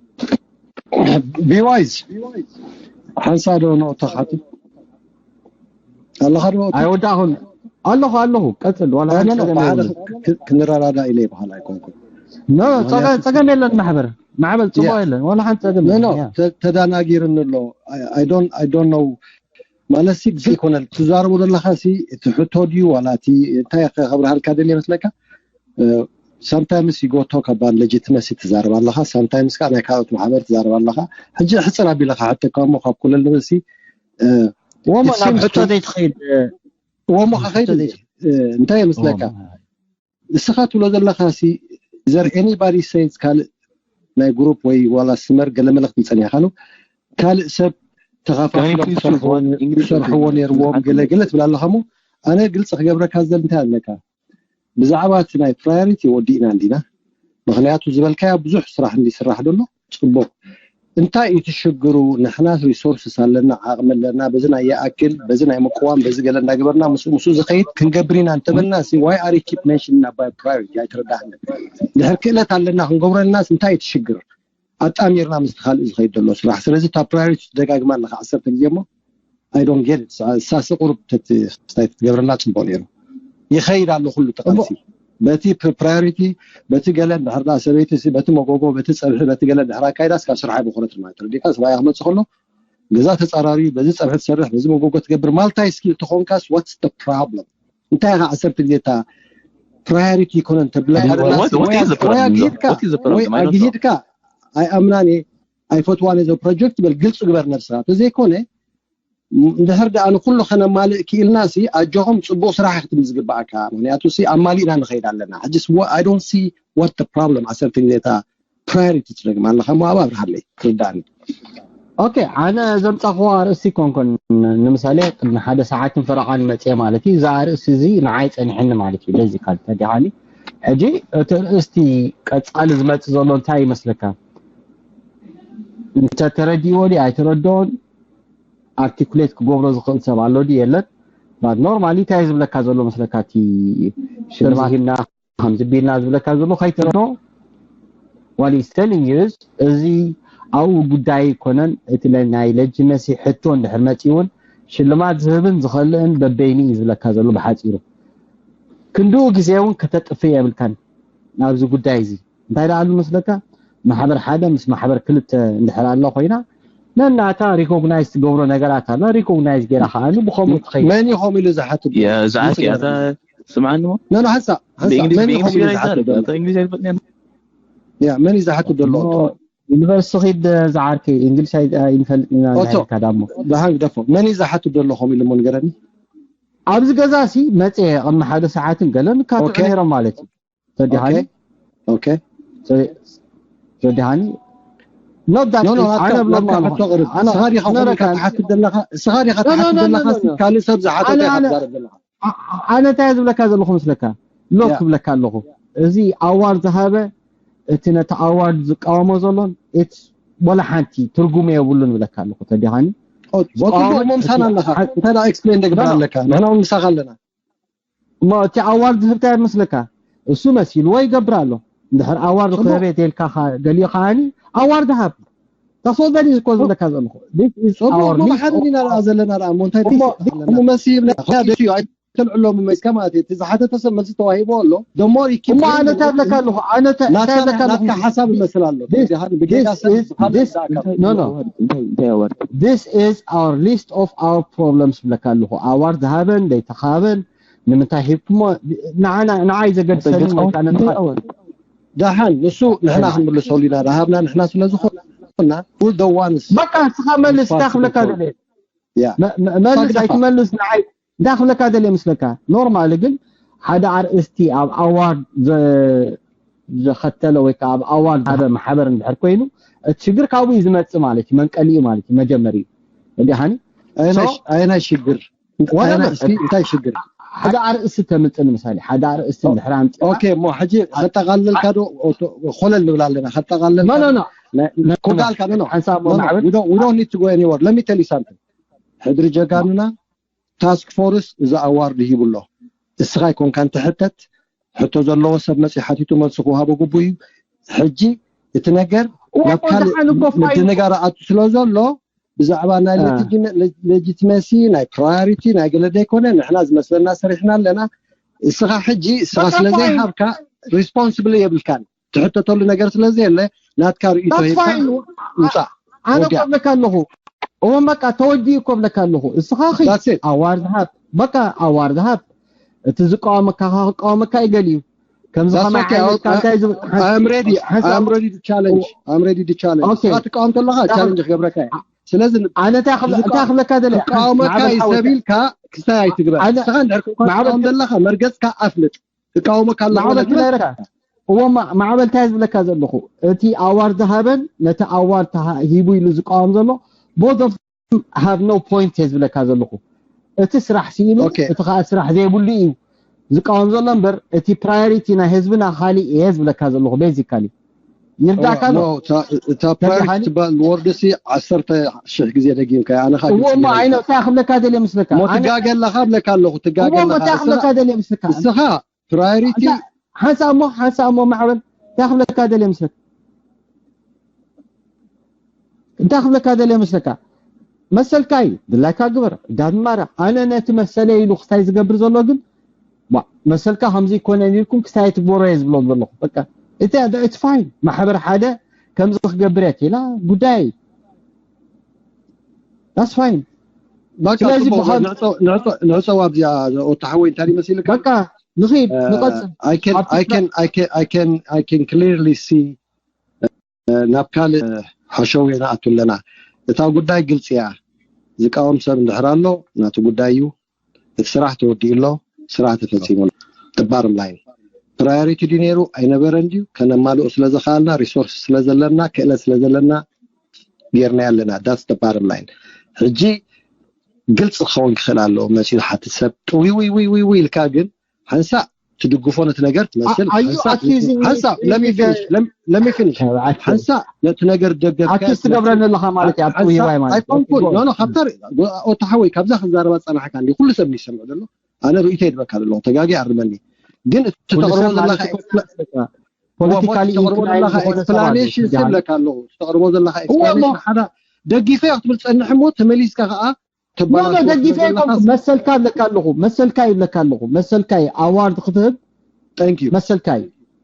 ቢዋይዝ ሓንሳ ዶ ነው ተኻትብ ኣለኻ ዶ ኣይወዳእኹን ኣለኹ ኣለኹ ቀፅል ዋላ ሓንቲ ጸገም ሓደ የብሉን። ክ- ክንረዳዳ ኢለ ይበሃል ኣይኮንኩን ኖ ጸገ- ጸገም የለን ማሕበር ማዕበል ጽቡቅ Yeah. የለን ዋላ ሓንቲ ጸገም ኖ የለን ኖ ያ። ተ- ተዳናጊርኒ ኣሎ I don't I don't know ማለት ሲ ግልፂ ይኮነል ትዛረቦ ዘለካ ሲ እቲ ሕቶ ድዩ ዋላ እቲ እንታይ ከብርሃልካ ደል ይመስለካ sometimes you go talk about legitimacy ትዛረብ ኣለኻ sometimes ከዓ ናይ ካልኦት ማሕበር ትዛረብ ኣለኻ ሕጂ ሕፅር ኣቢለ ክሓተካ እሞ ካብ ኩለል ንብልሲ ወሞ ናብ ሕቶ ዘይትኸይድ ወሞ ከኸይድ እንታይ የመስለካ ንስኻ ትብሎ ዘለኻ ሲ ዘር anybody says ካልእ ናይ ግሩፕ ወይ ዋላ ስመር ገለመለ ክትምፀን ኢኻ ካልእ ሰብ ተኻፋፍሎም ክሰርሕዎ ነርዎም ገለገለ ትብል ኣለኻ ሞ ኣነ ግልፂ ክገብረካ ዝደል እንታይ ኣለካ ብዛዕባ እቲ ናይ priority ወዲእና እንዲና ምክንያቱ ዝበልካያ ብዙሕ ስራሕ እንዲ ስራሕ ደሎ ፅቡቅ እንታይ እዩ ትሽግሩ ንሕና resources ኣለና ዓቅሚ ኣለና በዚ ናይ ይኣክል በዚ ናይ ምቅዋም በዚ ገለ እንዳገበርና ምስ ምስ ዝኸይድ ክንገብር ኢና እንተበልና why are you keep mentioning about priority ኣይትረዳእኒ ድሕር ክእለት ኣለና ክንገብረልናስ እንታይ እዩ ትሽግር ኣጣሚርና ምስ ካልእ ዝኸይድ ዘሎ ስራሕ ስለዚ እታ priority ትደጋግማ ኣለካ ዓሰርተ ግዜ እሞ I don't get it ሳሲ ቁሩብ ተትስታይ ትገብረልና ፅቡቅ ነይሩ ይኸይድ ኣሎ ኩሉ ተቃልሲ በቲ priority በቲ ገለ እንድሕር ሰበይቲ በቲ መጎጎ በቲ ፀብሒ በቲ ገለ ድሕር ኣካይዳስ ካብ ስራሕ ይበኩረት ማለት ተረዲካ ሰብኣያ ክመፅእ ከሎ ገዛ ተፃራሪ በዚ ፀብሒ ትሰርሕ በዚ መጎጎ ትገብር multi skill ተኾንካስ what's the problem እንታይ ኢኻ ዓሰርተ ግዜ እታ priority ይኮነን ተብለካ ወይ ኣግሂድካ ኣይኣምናን እየ ኣይፈትዋን እየ ፕሮጀክት በል ግልፂ ግበር ነብስኻ ተዘይኮነ እንድሕር ደኣ ንኩሉ ከነማልእ ክኢልና ሲ ኣጆኹም ፅቡቅ ስራሕ ክትብል ዝግባኣካ ምክንያቱ ሲ ኣማሊእና ንኸይድ ኣለና ሕጂ I don't see what the problem ዓሰርተ ግዜ እታ priority ትደግማ ኣለኻ እሞ ኣብርሃለይ ክርዳእኒ okay ኣነ ዘምፃኽዎ ኣርእስቲ ኮንኮን ንምሳሌ ቅድሚ ሓደ ሰዓትን ፈረቓን መፅየ ማለት እዩ እዚ ኣርእስቲ እዚ ንዓይ ፀኒሕኒ ማለት እዩ basically ተዲኻኒ ሕጂ እቲ ርእስቲ ቀፃሊ ዝመፅእ ዘሎ እንታይ ይመስለካ እንተ ተረዲእዎ ድዩ ኣይተረድኦን articulate ክገብሮ ዝኽእል ሰብ ኣሎ ድዩ የለን but normally እንታይ ዝብለካ ዘሎ መስለካ እቲ ሽልማት ሂብና ከምዚ ቢልና ዝብለካ ዘሎ ከይትረድኦ what he's telling you is እዚ ኣብኡ ጉዳይ ኣይኮነን እቲ ናይ legitimacy ሕቶ እንድሕር መፂኡ እውን ሽልማት ዝህብን ዝኸልእን በበይኑ እዩ ዝብለካ ዘሎ ብሓፂሩ ክንድኡ ግዜ እውን ከተጥፍእ የብልካን ኣብዚ ጉዳይ እዚ እንታይ ደኣ ኣሉ መስለካ ማሕበር ሓደ ምስ ማሕበር ክልተ እንድሕር ኣላ ኮይና ነናታ ሪኮግናይዝ ትገብሮ ነገራት ኣላ። ሪኮግናይዝ ገይራ ከኣ ብኸምኡ ትኸይድ። መን እዩ ከምኡ ኢሉ ዝሓትት ዘሎ? يا زعلك يا ንገረኒ። سمعني ኖ ኖ ሓንሳእ ሓንሳእ بإنجليزي መን እዩ ከምኡ بإنجليزي ኢሉ لا ዝሓትት يزال ዘሎ? بإنجليزي ያ መን እዩ ዝሓትት ዘሎ? ዩኒቨርሲቲ ኺድ ዝዓርከይ እንግሊሽ ኣይ- ኣይንፈልጥ ኢና ኦቶ። እንዳሃልካ ዳሞ ደሓን ግደፎ። መን እዩ ዝሓትት ዘሎ ከምኡ ኢሉ እሞ ንገረኒ። ኣብዚ ገዛ ሲ መጽየ ቅድሚ ሓደ ሰዓትን ገለን ካትዑ ኦኬ። ነይሮም ማለት እዩ። ተዲሃኒ ኦኬ ኦኬ ተዲሃኒ not that ኖ ኖ is- ኣነ ናትካ ብሎም ናትካ ኣለኹ። ሕቶ ቅርብ ኣነ- ስኻ ዲኻ ኖ፣ ኖ፣ ከምኡ ኢልካ ካን- ትሓትት ዘለኻ ስኻ ዲኻ ኖ፣ ኖ፣ ትሓትት ኖ፣ ኖ፣ ዘለኻ ኖ፣ ኖ። ካልእ ሰብ ዝሓተተ ኣነ- ኢኻ ኣነ- ትዛረብ ዘለኻ። ኣ- ኣነ እንታይ ዝብለካ ዘለኹ ምስለካ ሎክ ያ። ክብለካ ኣለኹ። እዚ ኣዋርድ ዝሃበ እቲ ነቲ ኣዋርድ ዝቃወሞ ዘሎን it's ወላ ሓንቲ ትርጉም የብሉን ይብለካ ኣለኹ። ተዲኻኒ ቦቱ ዝቃወም- ምምሳና ኣለኻ ሓ- እንታይ ዳ ኤክስፕሌን ደግበር ኖ፣ ኖ። ኣለካ ንሕና እውን ምሳኻ ኣለና። እሞ እቲ ኣዋርድ ዝህብታ ምስለካ እሱ መሲልዎ ይገብር ኣሎ። እንድሕር ኣዋርድ ጽቡቅ። ክህበ ተልካ ገሊኡ ከዓኒ ኣዋርድ ሃብ ታሶዘኒ ዝኮ ዝብለካ ዘለኹ። This is ጽቡቅ our እሞ list መሓደኒ of- ኢና ዘለና ደኣ እሞ እንታይ እሞ- ትስእ ኣለና? እሞ መሲ ይብለካ ደስ እዩ ኣይተልዕሎ ምመይስካ ማለት እዩ። እቲ ዝሓተተ ሰብ መልሲ ተዋሂቦ ኣሎ። ደሞር እሞ ኣነ እንታይ ዝብለካ ኣለኹ? ኣነ እንታይ እንታይ ናትካ ዝብለካ ኣለኹ? ናትካ ሓሳብ ይመስል ኣሎ። This- ዲኻ This ብጌጋ ሰብ is- ብኻልእ this- ዝኣካ No, no. እንታይ እንታይ ኣዋርድ This is our list of our problems ብለካ ኣለኹ። ኣዋርድ ዝሃበን ዘይተኻበን ንምንታይ ሂብኩሞ ንዓና ንዓይ ዘገድሰኒ ወይ ከዓ እንታይ ንኻ- ኣዋርድ ደሓን ንሱ ንሕና ክንምልሰሉ ኢና ረሃብና ንሕና ስለ ዝኾንና ውል ደዋንስ በቃ ንስኻ መልስ እንታይ ክብለካ ደለ ያ መ- መ- መልስ ግደፋ። ኣይትመልስ ንዓይ እንታይ ክብለካ ደለ ምስለካ ኖርማል ግን ሓደ ኣርእስቲ ኣብ ኣዋርድ ዘ- ዘኸተለ ወይ ከዓ ኣብ ኣዋርድ ሓደ ማሕበር እንድሕር ኮይኑ እቲ ሽግር ካብኡ እዩ ዝመፅእ ማለት እዩ መንቀሊ እዩ ማለት እዩ መጀመሪ እዩ እንዲሓኒ ኣየናይ ኣየናይ ሽግር ወላ ኣየናይ በ- እስቲ እንታይ ሽግር ሓደ ኣርእስቲ ተምፅእ ንምሳሌ ሓደ ኣርእስቲ እንድሕር ኣምፅእ ኦኬ እሞ ሕጂ ከጠቃለልካ ዶ ኮለል ንብል ኣለና ከጠቃለልካ ኖ ኖ ዶ? ኖ ናይ- ኮዳልካ ኖ ኖ ሓንሳብ ኖ ኖ ማዕበል we don't we don't need to go anywhere let me tell you something ሕድሪ ጀጋኑና ታስክ ፎርስ እዚ ኣዋርድ ሂቡ ኣሎ እስኻ ይኮንካ እንትሕተት ሕቶ ዘለዎ ሰብ መፂ ሓቲቱ መልሲ ክውሃቦ ግቡእ እዩ ሕጂ እቲ ነገር ናብ ካልእ ምድንጋር ኣቱ ስለ ዘሎ ብዛዕባ ናይ ሌጂትመሲ ናይ ፕራዮሪቲ ናይ ገለ ዘይኮነ ንሕና ዝመስለና ሰሪሕና ኣለና እስኻ ሕጂ እስኻ ስለ ዘይሃብካ ሪስፖንስብል የብልካን ትሕተተሉ ነገር ስለ ዘየለ ናትካ ርእቶ ሂብካ ውፃእ ኣነ ወዲያ ኮብለካ ኣለኹ እወን በቃ ተወዲኡ ኮብለካ ኣለኹ እስኻ ኺ That's it. ኣዋርድ ሃብ በቃ ኣዋርድ ሃብ እቲ ዝቃወመካ ከዓ ክቃወመካ ይገል እዩ ከምዚ That's ከማይ okay. ዓይነት I- እንታይ ዝብል I am ready. ሓንሳብ- I am ready to challenge. I'm ready to challenge. Okay. ንስኻ ትቃወም ከለኻ ዳኸ- ቻለንጅ ክገብረካ እየ። ስለዚ ን- ኣነ እንታይ ክብለ- እንታይ ክብለካ ደለ ክቃወመካ ማዕበል እዩ ሓወይ። ሰብ ኢልካ ክስታይ ኣይትግበር። ኣነ- ንስኻ እንድሕር ማዕበል- ክትቃወም ዘለኻ መርገጽካ ኣፍልጥ። ክቃወመካ ኣለኹ ማዕበል ማለት ክነግረካ እዎ ማ- ማዕበል እንታይ ዝብለካ ዘለኹ እቲ ኣዋርድ ዝሃበን ነቲ ኣዋርድ ተሃ- ሂቡ ኢሉ ዝቃወም ዘሎ both of them have no point እየ ዝብለካ ዘለኹ እቲ ስራሕ ስኢኑ Okay. እቲ ከዓ ስራሕ ዘይብሉ እዩ ዝቃወም ዘሎ እምበር እቲ ፕራዮሪቲ ናይ ህዝብና ካሊእ እየ ዝብለካ ዘለኹ ቤዚካሊ ይርዳእካ ዶ እታ ፕራዮሪቲ ትበሃል ወርድ ሲ ዓሰርተ ሽሕ ግዜ ደጊምካ ኣነ እዎ እሞ ዓይነ እንታይ ክብለካ ደልየ ምስለካ ሞ ትጋገ ኣለኻ ብለካ ኣለኹ ትጋገ እሞ እንታይ ክብለካ ደልየ ምስለካ እስኻ ፕራዮሪቲ ሓንሳ እሞ ሓንሳ እሞ ማዕበል እንታይ ክብለካ ደልየ ምስለካ እንታይ ክብለካ ደልየ ምስለካ መሰልካ እዩ ድላይካ ግበር ዳድማራ ኣነ ነቲ መሰለ ኢሉ ክስታይ ዝገብር ዘሎ ግን ዋ፣ መሰልካ ከምዚ ይኮነ ኢልኩም ክስታይ ትግበሮ እየ ዝብሎም ዘለኹ በቃ እቲ it's fine ማሕበር ሓደ ከምዚ ክገብር እየ ኢላ ጉዳይ that's fine በቃ ስለዚ ጽቡቅ ብኸም- ንዕጸው- ንዕጸው- ንዕጸው ኣብዚኣ ኦታ ሓወይ እንታይ ይመስልካ በቃ ንኺድ ንቐጽል I can ኣብቲ I can I can I can I can clearly see ናብ ካልእ ሓሸውየ ንኣቱ ኣለና እታ ጉዳይ ግልፂ እያ ዝቃወም ሰብ እንድሕር ኣሎ ናቱ ጉዳይ እዩ እቲ ስራሕ ተወዲኡ ኣሎ ስራሕ ተፈፂሙ ኣሎ the bottom line priority ድዩ ነይሩ ኣይነበረን ድዩ ከነማልኦ ስለ ዝኸኣልና ሪሶርስ ስለ ዘለና ክእለት ስለ ዘለና ጌርናዮ ኣለና that's the bottom line ሕጂ ግልፂ ክኸውን ክኽእል ኣለዎ መፂኡ ዝሓትት ሰብ ጥውይውይውይውይ ኢልካ ግን ሓንሳእ ትድግፎ ነቲ ነገር ትመስል Are you ሓንሳእ- accusing me ሓንሳእ of let me being finish let- let me finish ሓንሳእ ነቲ ነገር ደገፍካ ኣክስ ትገብረኒ ኣለኻ ማለት እዩ ኣብ ጥውይዋይ ማለት እዩ ኣይኮንኩን ኖ ኖ ካብታ ኦታ ሓወይ ካብዛ ክዛረባ ጸናሕካ እንዲ ኩሉ ሰብ ይሰምዕ ዘሎ ኣነ ርእይቶ ይድበካ ዘለኹ ተጋጊ ኣርመኒ ግን እቲ ኩሉ ተቕርቦ ሰብ ዘለካ ማለት እኮ ፖለቲካሊ ተቕርቦ ዘለካ ኤክስፕላኔሽን ይብለካ ኣለኹ ተቕርቦ ዘለካ እሞ- ኤክስፕላኔሽን ሓደ ደጊፈ ክትብል ጸንሕ እሞ ተመሊስካ ከዓ ኖ ኖ ተባላሽ ደጊፈ ዘለካ ይኮንኩ መሰልካ ኣለካ ኣለኹ መሰልካ ይብለካ ኣለኹ መሰልካ እዩ ኣዋርድ ክትህብ thank you መሰልካ እዩ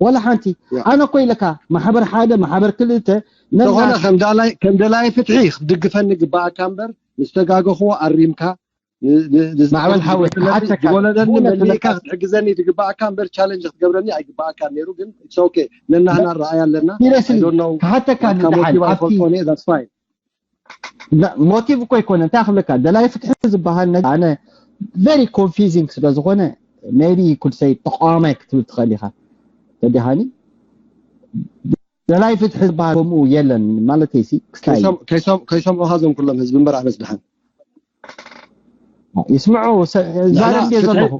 ወላ ሓንቲ። ኣነ እኮ ኢለካ ማሕበር ሓደ ማሕበር ክልተ ዝኾነ ከም ደላይ ከም ደላይ ፍትሒ ክትድግፈኒ ግባኣካ እምበር ምስ ተጋገኽዎ ኣሪምካ ማዕበል ሓወይ ክሓተካ ዝወለደኒ መሊእካ ክትሕግዘኒ ትግባኣካ እምበር ቻለንጅ ክትገብረኒ ኣይግባኣካ ነይሩ። ግን it's okay ነናህና ረኣያ ኣለና። ክሓተካ ንድሓን ኣብቲ ሞቲቭ እኮ ይኮነ እንታይ ክብለካ ደላይ ፍትሒ ዝበሃል ነገር ኣነ very confusing ስለ ዝኾነ maybe you could say ተቃዋማይ ክትብል ትኽእል ኢኻ። ተዲሃኒ ደላይ ፍትሒ ዝበሃል ከምኡ የለን ማለት ሲ ክስታይ ከይሰምዑኻ ዞም ኩሎም ህዝቢ እምበር ኣነስ ድሓን ይስምዑ ዛረብ እንደ ዘለኹ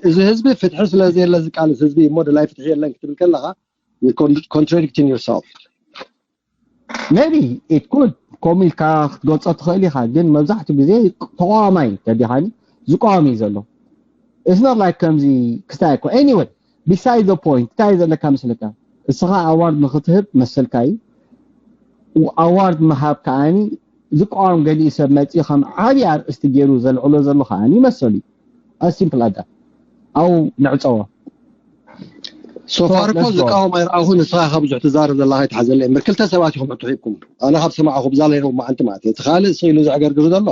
እዚ ህዝቢ ፍትሒ ስለ ዘየለ ዝቃልስ ህዝቢ እሞ ደላይ ፍትሒ የለን ክትብል ከለኻ contradicting yourself maybe it could ከምኡ ኢልካ ክትገልፆ ትኽእል ኢኻ። ግን መብዛሕትኡ ግዜ ተቃዋማይ ተዲኻኒ ዝቃወም እዩ ዘሎ። It's not like ከምዚ ክስታይ እኮ anyway beside the point እንታይ ዘለካ መስለካ እስኻ ኣዋርድ ንክትህብ መሰልካ እዩ። ኣዋርድ ምሃብ ከዓኒ ዝቃወም ገሊኡ ሰብ መፂኡ ከም ዓብዪ ኣርእስቲ ገይሩ ዘልዕሎ ዘሎ ከዓኒ ይመስል እዩ። As simple as that። ኣው ንዕፀዎ ሶፋር እኮ ዝቃወም ኣይረኣኹ። ንስኻ ካብ ብዙሕ ትዛረብ ዘለኻ ይትሓዘለይ እምበር ክልተ ሰባት ኢኹም ሕቶ ሂብኩም ኣነ ካብ ሰማዕኹ ብዛ ለይረው መዓንቲ ማለት እዩ እቲ ካልእ ስኢሉ ዘዕገርግር ዘሎ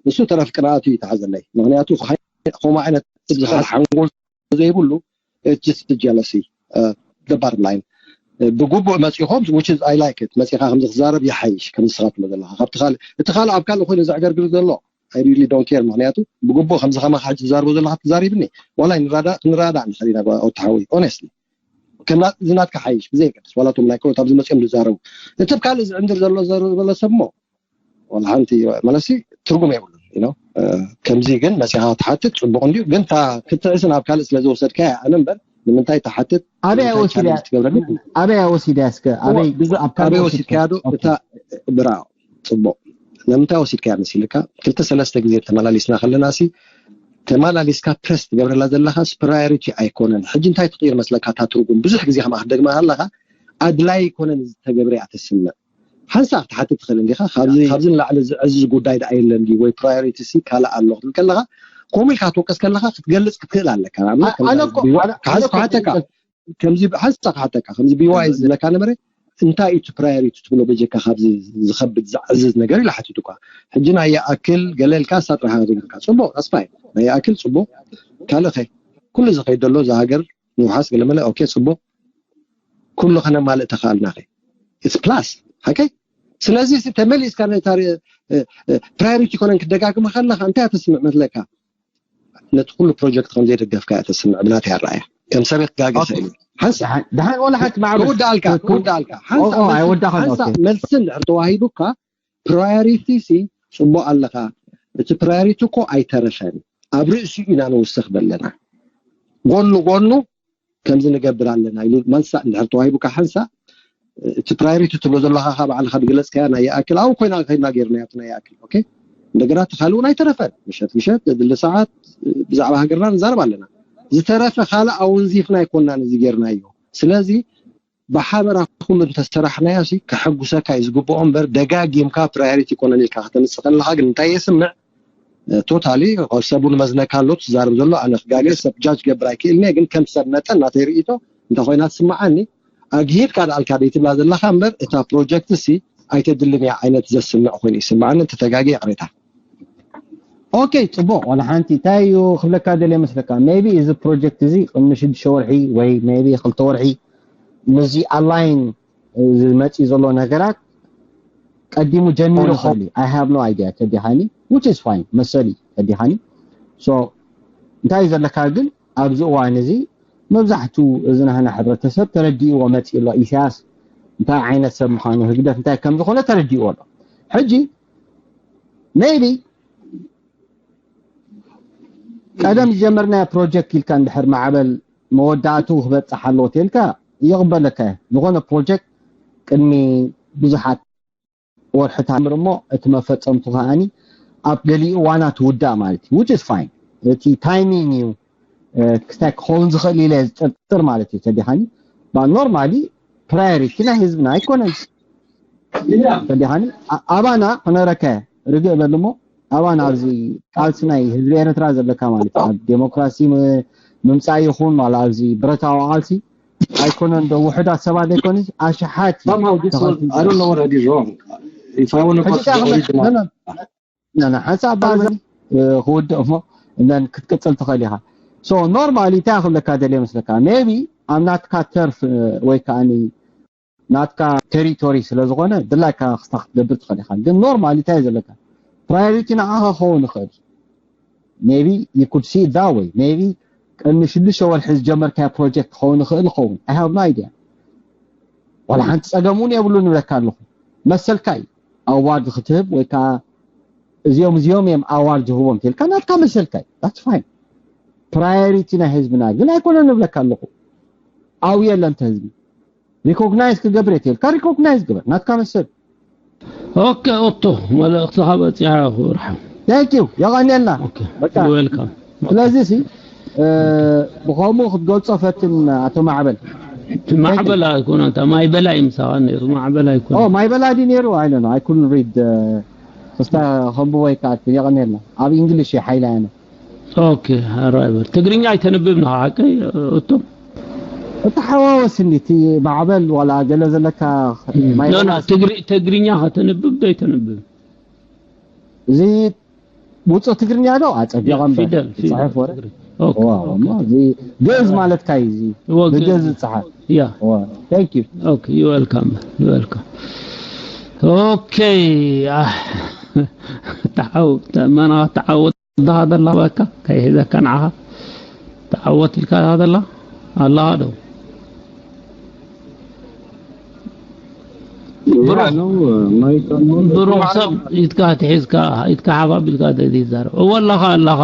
እሱ ተረፍ ቅንኣቱ ይትሓዘለይ። ምክንያቱ ከምኡ ዓይነት ዝኽእል ሓንጎል ዘይብሉ just jealousy the bottom line ብግቡእ መፂኹም which is I like it መፂኻ ከምዚ ክዛረብ ይሓይሽ ከምዚ ስኻ ትብሎ ዘለኻ ካብቲ ካልእ እቲ ካልእ ኣብ ካልእ ኮይኑ ዘዕገርግር ዘሎ I really don't care ምክንያቱ ብግቡእ ከምዚ ከማኻ ሕጂ ትዛርቦ ዘለኻ ትዛሪብኒ ዋላ ክንረዳእ ንኽእል ኢና ኦተሓዊ honestly ከናዝናትካ ሓይሽ ብዘይገድስ ዋላ ቶም ናይ ኮታ ኣብዚ መፅኦም ዝዛረቡ እቲ ካልእ ዝዕንድር ዘሎ ዘረብ ዝበለ ሰብ ሞ ወላ ሓንቲ መለሲ ትርጉም የብሉን you know ከምዚ ግን መፂኻ ትሓትት ፅቡቅ እንድዩ ግን እታ ክትዕስን ኣብ ካልእ ስለ ዝወሰድካያ ኣነ እምበር ንምንታይ ትሓትት ኣበይ ወሲድያ ትገብረኒ ኣበይ ወሲድያ እስከ ኣበይ ኣብ ካልእ ወሲድካያ ዶ እታ ብራ ፅቡቅ ንምንታይ ወሲድካያ መሲልካ ክልተ ሰለስተ ግዜ ተመላሊስና ከለና ሲ ተመላሊስካ ፕረስ ትገብረላ ዘለኻስ ፕራዮሪቲ ኣይኮነን ሕጂ እንታይ ትቕይር መስለካ እታ ትርጉም ብዙሕ ግዜ ከማ ክትደግማ ከለኻ ኣድላይ ኣይኮነን ዝተገብረ እያ ተስምዕ ሓንሳእ ክትሓትት ትኽእል እንዲኻ ካብዚ ንላዕሊ ዝዕዝዝ ጉዳይ ደኣ የለን ድዩ ወይ ፕራዮሪቲ ሲ ካልእ ኣሎ ክትብል ከለኻ ከምኡ ኢልካ ክትወቅስ ከለኻ ክትገልፅ ክትክእል ኣለካ ንኣብነት ሓንሳእ ክሓተካ ከምዚ ሓንሳእ ክሓተካ ከምዚ ቢዋይ ዝብለካ ነበረ እንታይ እዩ እቲ ፕራዮሪቲ ትብሎ በጀካ ካብዚ ዝኸብድ ዝዕዝዝ ነገር ኢሉ ሓቲቱካ ሕጂ ናይ ይኣክል ገለ ኢልካ እሳ ጥራሓ ትብልካ ፅቡቅ that's fine ናይ ይኣክል ፅቡቅ ካልእ ከ ኩሉ ዝኸይድ ዘሎ እዛ ሃገር ምውሓስ ገለመለ okay ፅቡቅ ኩሉ ከነማልእ ተኽኣልና ከ it's plus ሓቀይ ስለዚ ተመሊስካ ነታ ፕራዮሪቲ ኮነን ክደጋግመ ከለካ እንታይ ተስምዕ መስለካ ነቲ ኩሉ ፕሮጀክት ከም ዘይደገፍካ እያ ተስምዕ ብናተይ ኣረኣያ ከም ሰበይ ክጋገ ይኽእል ሓንሳእ ደሓን ወላ ሓንቲ ማዕበል ክውዳእልካ ክውዳእልካ ሓንሳእ መልሲ እንድሕር ተዋሂዱካ ፕራዮሪቲ ሲ ፅቡቅ ኣለካ እቲ ፕራዮሪቲ እኮ ኣይተረፈን ኣብ ርእሲኡ ኢና ንውስኽ ዘለና ጎኑ ጎኑ ከምዚ ንገብር ኣለና ኢሉ መንሳእ እንድሕር ተዋሂቡካ ሓንሳእ እቲ ፕራዮሪቲ ትብሎ ዘለካ ካብ ባዕልካ ዝገለፅካያ ናይ ይኣክል ኣብኡ ኮይና ከይድና ገይርናዮ እቲ ናይ ይኣክል okay እንደገና እቲ ካልእ እውን ኣይተረፈን ምሸት ምሸት ዘድሊ ሰዓት ብዛዕባ ሃገርና ንዛረብ ኣለና ዝተረፈ ካልእ ኣወንዚፍና ኣይኮናን እዚ ገይርናዮ ስለዚ ብሓበራ ኩሉ እንተሰራሕናዮ ሲ ከሐጉሰካ እዩ ዝግብኦ እምበር ደጋጊምካ ፕራዮሪቲ ኮነን ኢልካ ከተምፅእ ከለካ ግን እንታይ የስምዕ ቶታሊ ሰቡ ንመዝነካ ኣሎ ትዛረብ ዘሎ ኣነ ክጋገ ሰብ ጃጅ ገብር ኣይክእልን እየ ግን ከም ሰብ መጠን ናተይ ርእይቶ እንታይ ኮይና ትስምዓኒ ኣግሂድካ ደኣልካ ደይትብላ ዘለካ እምበር እታ ፕሮጀክት ሲ ኣይተድልን እያ ዓይነት ዘስምዕ ኮይኑ ይስምዓኒ እንተተጋጊ ይቕሬታ ኦኬ ፅቡቅ ዋላ ሓንቲ እንታይ እዩ ክብለካ ደልየ መስለካ maybe እዚ ፕሮጀክት እዚ ቅድሚ ሽዱሽተ ወርሒ ወይ maybe ክልተ ወርሒ ምስዚ ኣላይን ዝመፅእ ዘሎ ነገራት ቀዲሙ ጀሚሩ ክእል I have no idea ተዲሓኒ which is fine መሰሊ ተዲሓኒ so እንታይ ዘለካ ግን ኣብዚ እዋን እዚ መብዛሕቱ እዚ ናህና ሕብረተሰብ ተረዲእዎ መፂ ኣሎ ኢሳያስ እንታይ ዓይነት ሰብ ምዃኑ ህግደፍ እንታይ ከም ዝኾነ ተረዲእዎ ኣሎ ሕጂ maybe ቀደም ዝጀመርናዮ ፕሮጀክት ኢልካ እንድሕር ማዕበል መወዳእቱ ክበፅሕ ኣለዎ ተልካ ይቕበለካ እየ። ዝኾነ ፕሮጀክት ቅድሚ ብዙሓት ወርሕታት እሞ እቲ መፈጸምቱ ከኣኒ ኣብ ገሊኡ ዋና ትውዳእ ማለት እዩ፣ which is fine። እቲ ታይሚንግ እዩ ክስታይ ክኸውን ዝኽእል ኢለ ዝጥርጥር ማለት እዩ። ተዲሓኒ ኖርማሊ ፕራዮሪቲ ናይ ህዝብና ኣይኮነን። ተዲሓኒ ኣባና ክነረከ ርግእ በልሞ ኣባና ኣብዚ ቃልሲ ናይ ህዝቢ ኤርትራ ዘለካ ማለት ኣብ ዴሞክራሲ ምምፃእ ይኹን ዋላ ኣብዚ ብረታዊ ቃልሲ ኣይኮነን ዶ ውሕዳት ሰባት ዘይኮነ ኣሽሓት somehow this was I don't know what I did wrong. If I want to go to the original ሓንሳብ ባዘ ክውድእ እሞ እነን ክትቅፅል ትኽእል ኢኻ። So normally እንታይ ክብለካ ደልየ መስለካ maybe ኣብ ናትካ ተርፍ ወይ ከዓ ናትካ ቴሪቶሪ ስለ ዝኾነ ድላይካ ክስታ ክትገብር ትኽእል ኢኻ። ግን normally እንታይ ዘለካ ፕራዮሪቲ ንዓኻ ክኸውን ይኽእል። Maybe you could see it that way. Maybe ቅድሚ ሽዱሽተ ወርሒ ዝጀመርካዮ ፕሮጀክት ክኸውን ይኽእል ይኸውን። I have no idea። ዋላ ሓንቲ ፀገም እውን የብሉ ንብለካ ኣለኹ። መሰልካ እዩ ኣዋርድ ክትህብ ወይ ከዓ እዚኦም እዚኦም እዮም ኣዋርድ ዝህቦም ተልካ ናትካ መሰልካ እዩ። That's fine። ፕራዮሪቲ ናይ ህዝብና ግን ኣይኮነን ንብለካ ኣለኹ። ኣው የለን ህዝቢ ሪኮግናይዝ ክገብር እየ ተልካ ሪኮግናይዝ ግበር ናትካ መሰል። ኦኬ ኦቶ መልእኽትኻ በፂሓ ክብርሓ Thank you። የቐንየልና። ዌልካም። ስለዚ ሲ ብኸምኡ ክትገልፆ ፈትን ኣቶ ማዕበል ማዕበል ኣይኮነ ማይ በላይ ምሳኻ ነይሩ ማዕበል ኣይኮነ ማይ በላ ድዩ ነይሩ? I don't know. I couldn't read ክስታ ከንብቦ ይከኣል። የቐንየልና። ኣብ እንግሊሽ ሓይላ ያነ ኦኬ ኣራይ በል ትግርኛ ኣይተንብብ ንኻ ሓቀይ እቶም እተሓዋወስኒ እቲ ማዕበል ዋላ ገለ ዘለካ ማይ ኖ ኖ በላ ትግሪ ትግርኛ ከተንብብ ዶ ኣይተንብብ እዚ ውፁእ ትግርኛ ዶ ኣፀቢቐ እምበር ፊደል ፊደል ዝፅሕፍ ወረ ትግሪ ኦኬ ዋው እሞ እዚ ግእዝ ማለትካ እዩ። እዚ እዎ፣ ግእዝ። ብግእዝ ዝፅሓፍ ያ Thank you። ኦኬ you welcome you welcome ኦኬ ተዓው መና ተዓወት ዳሃደላ በካ ከይሕዘካ ንዓኻ ተዓወት ኢልካ ዳሃደላ ኣላሃ ዶ Yeah, no, uh, my ብሩኽ ሰብ ኢትካ ትሒዝካ ኢትካ ሓባብ ኢልካ ተዛረብ እወ ኣለኻ ኣለኻ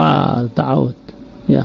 ተዓወት ያ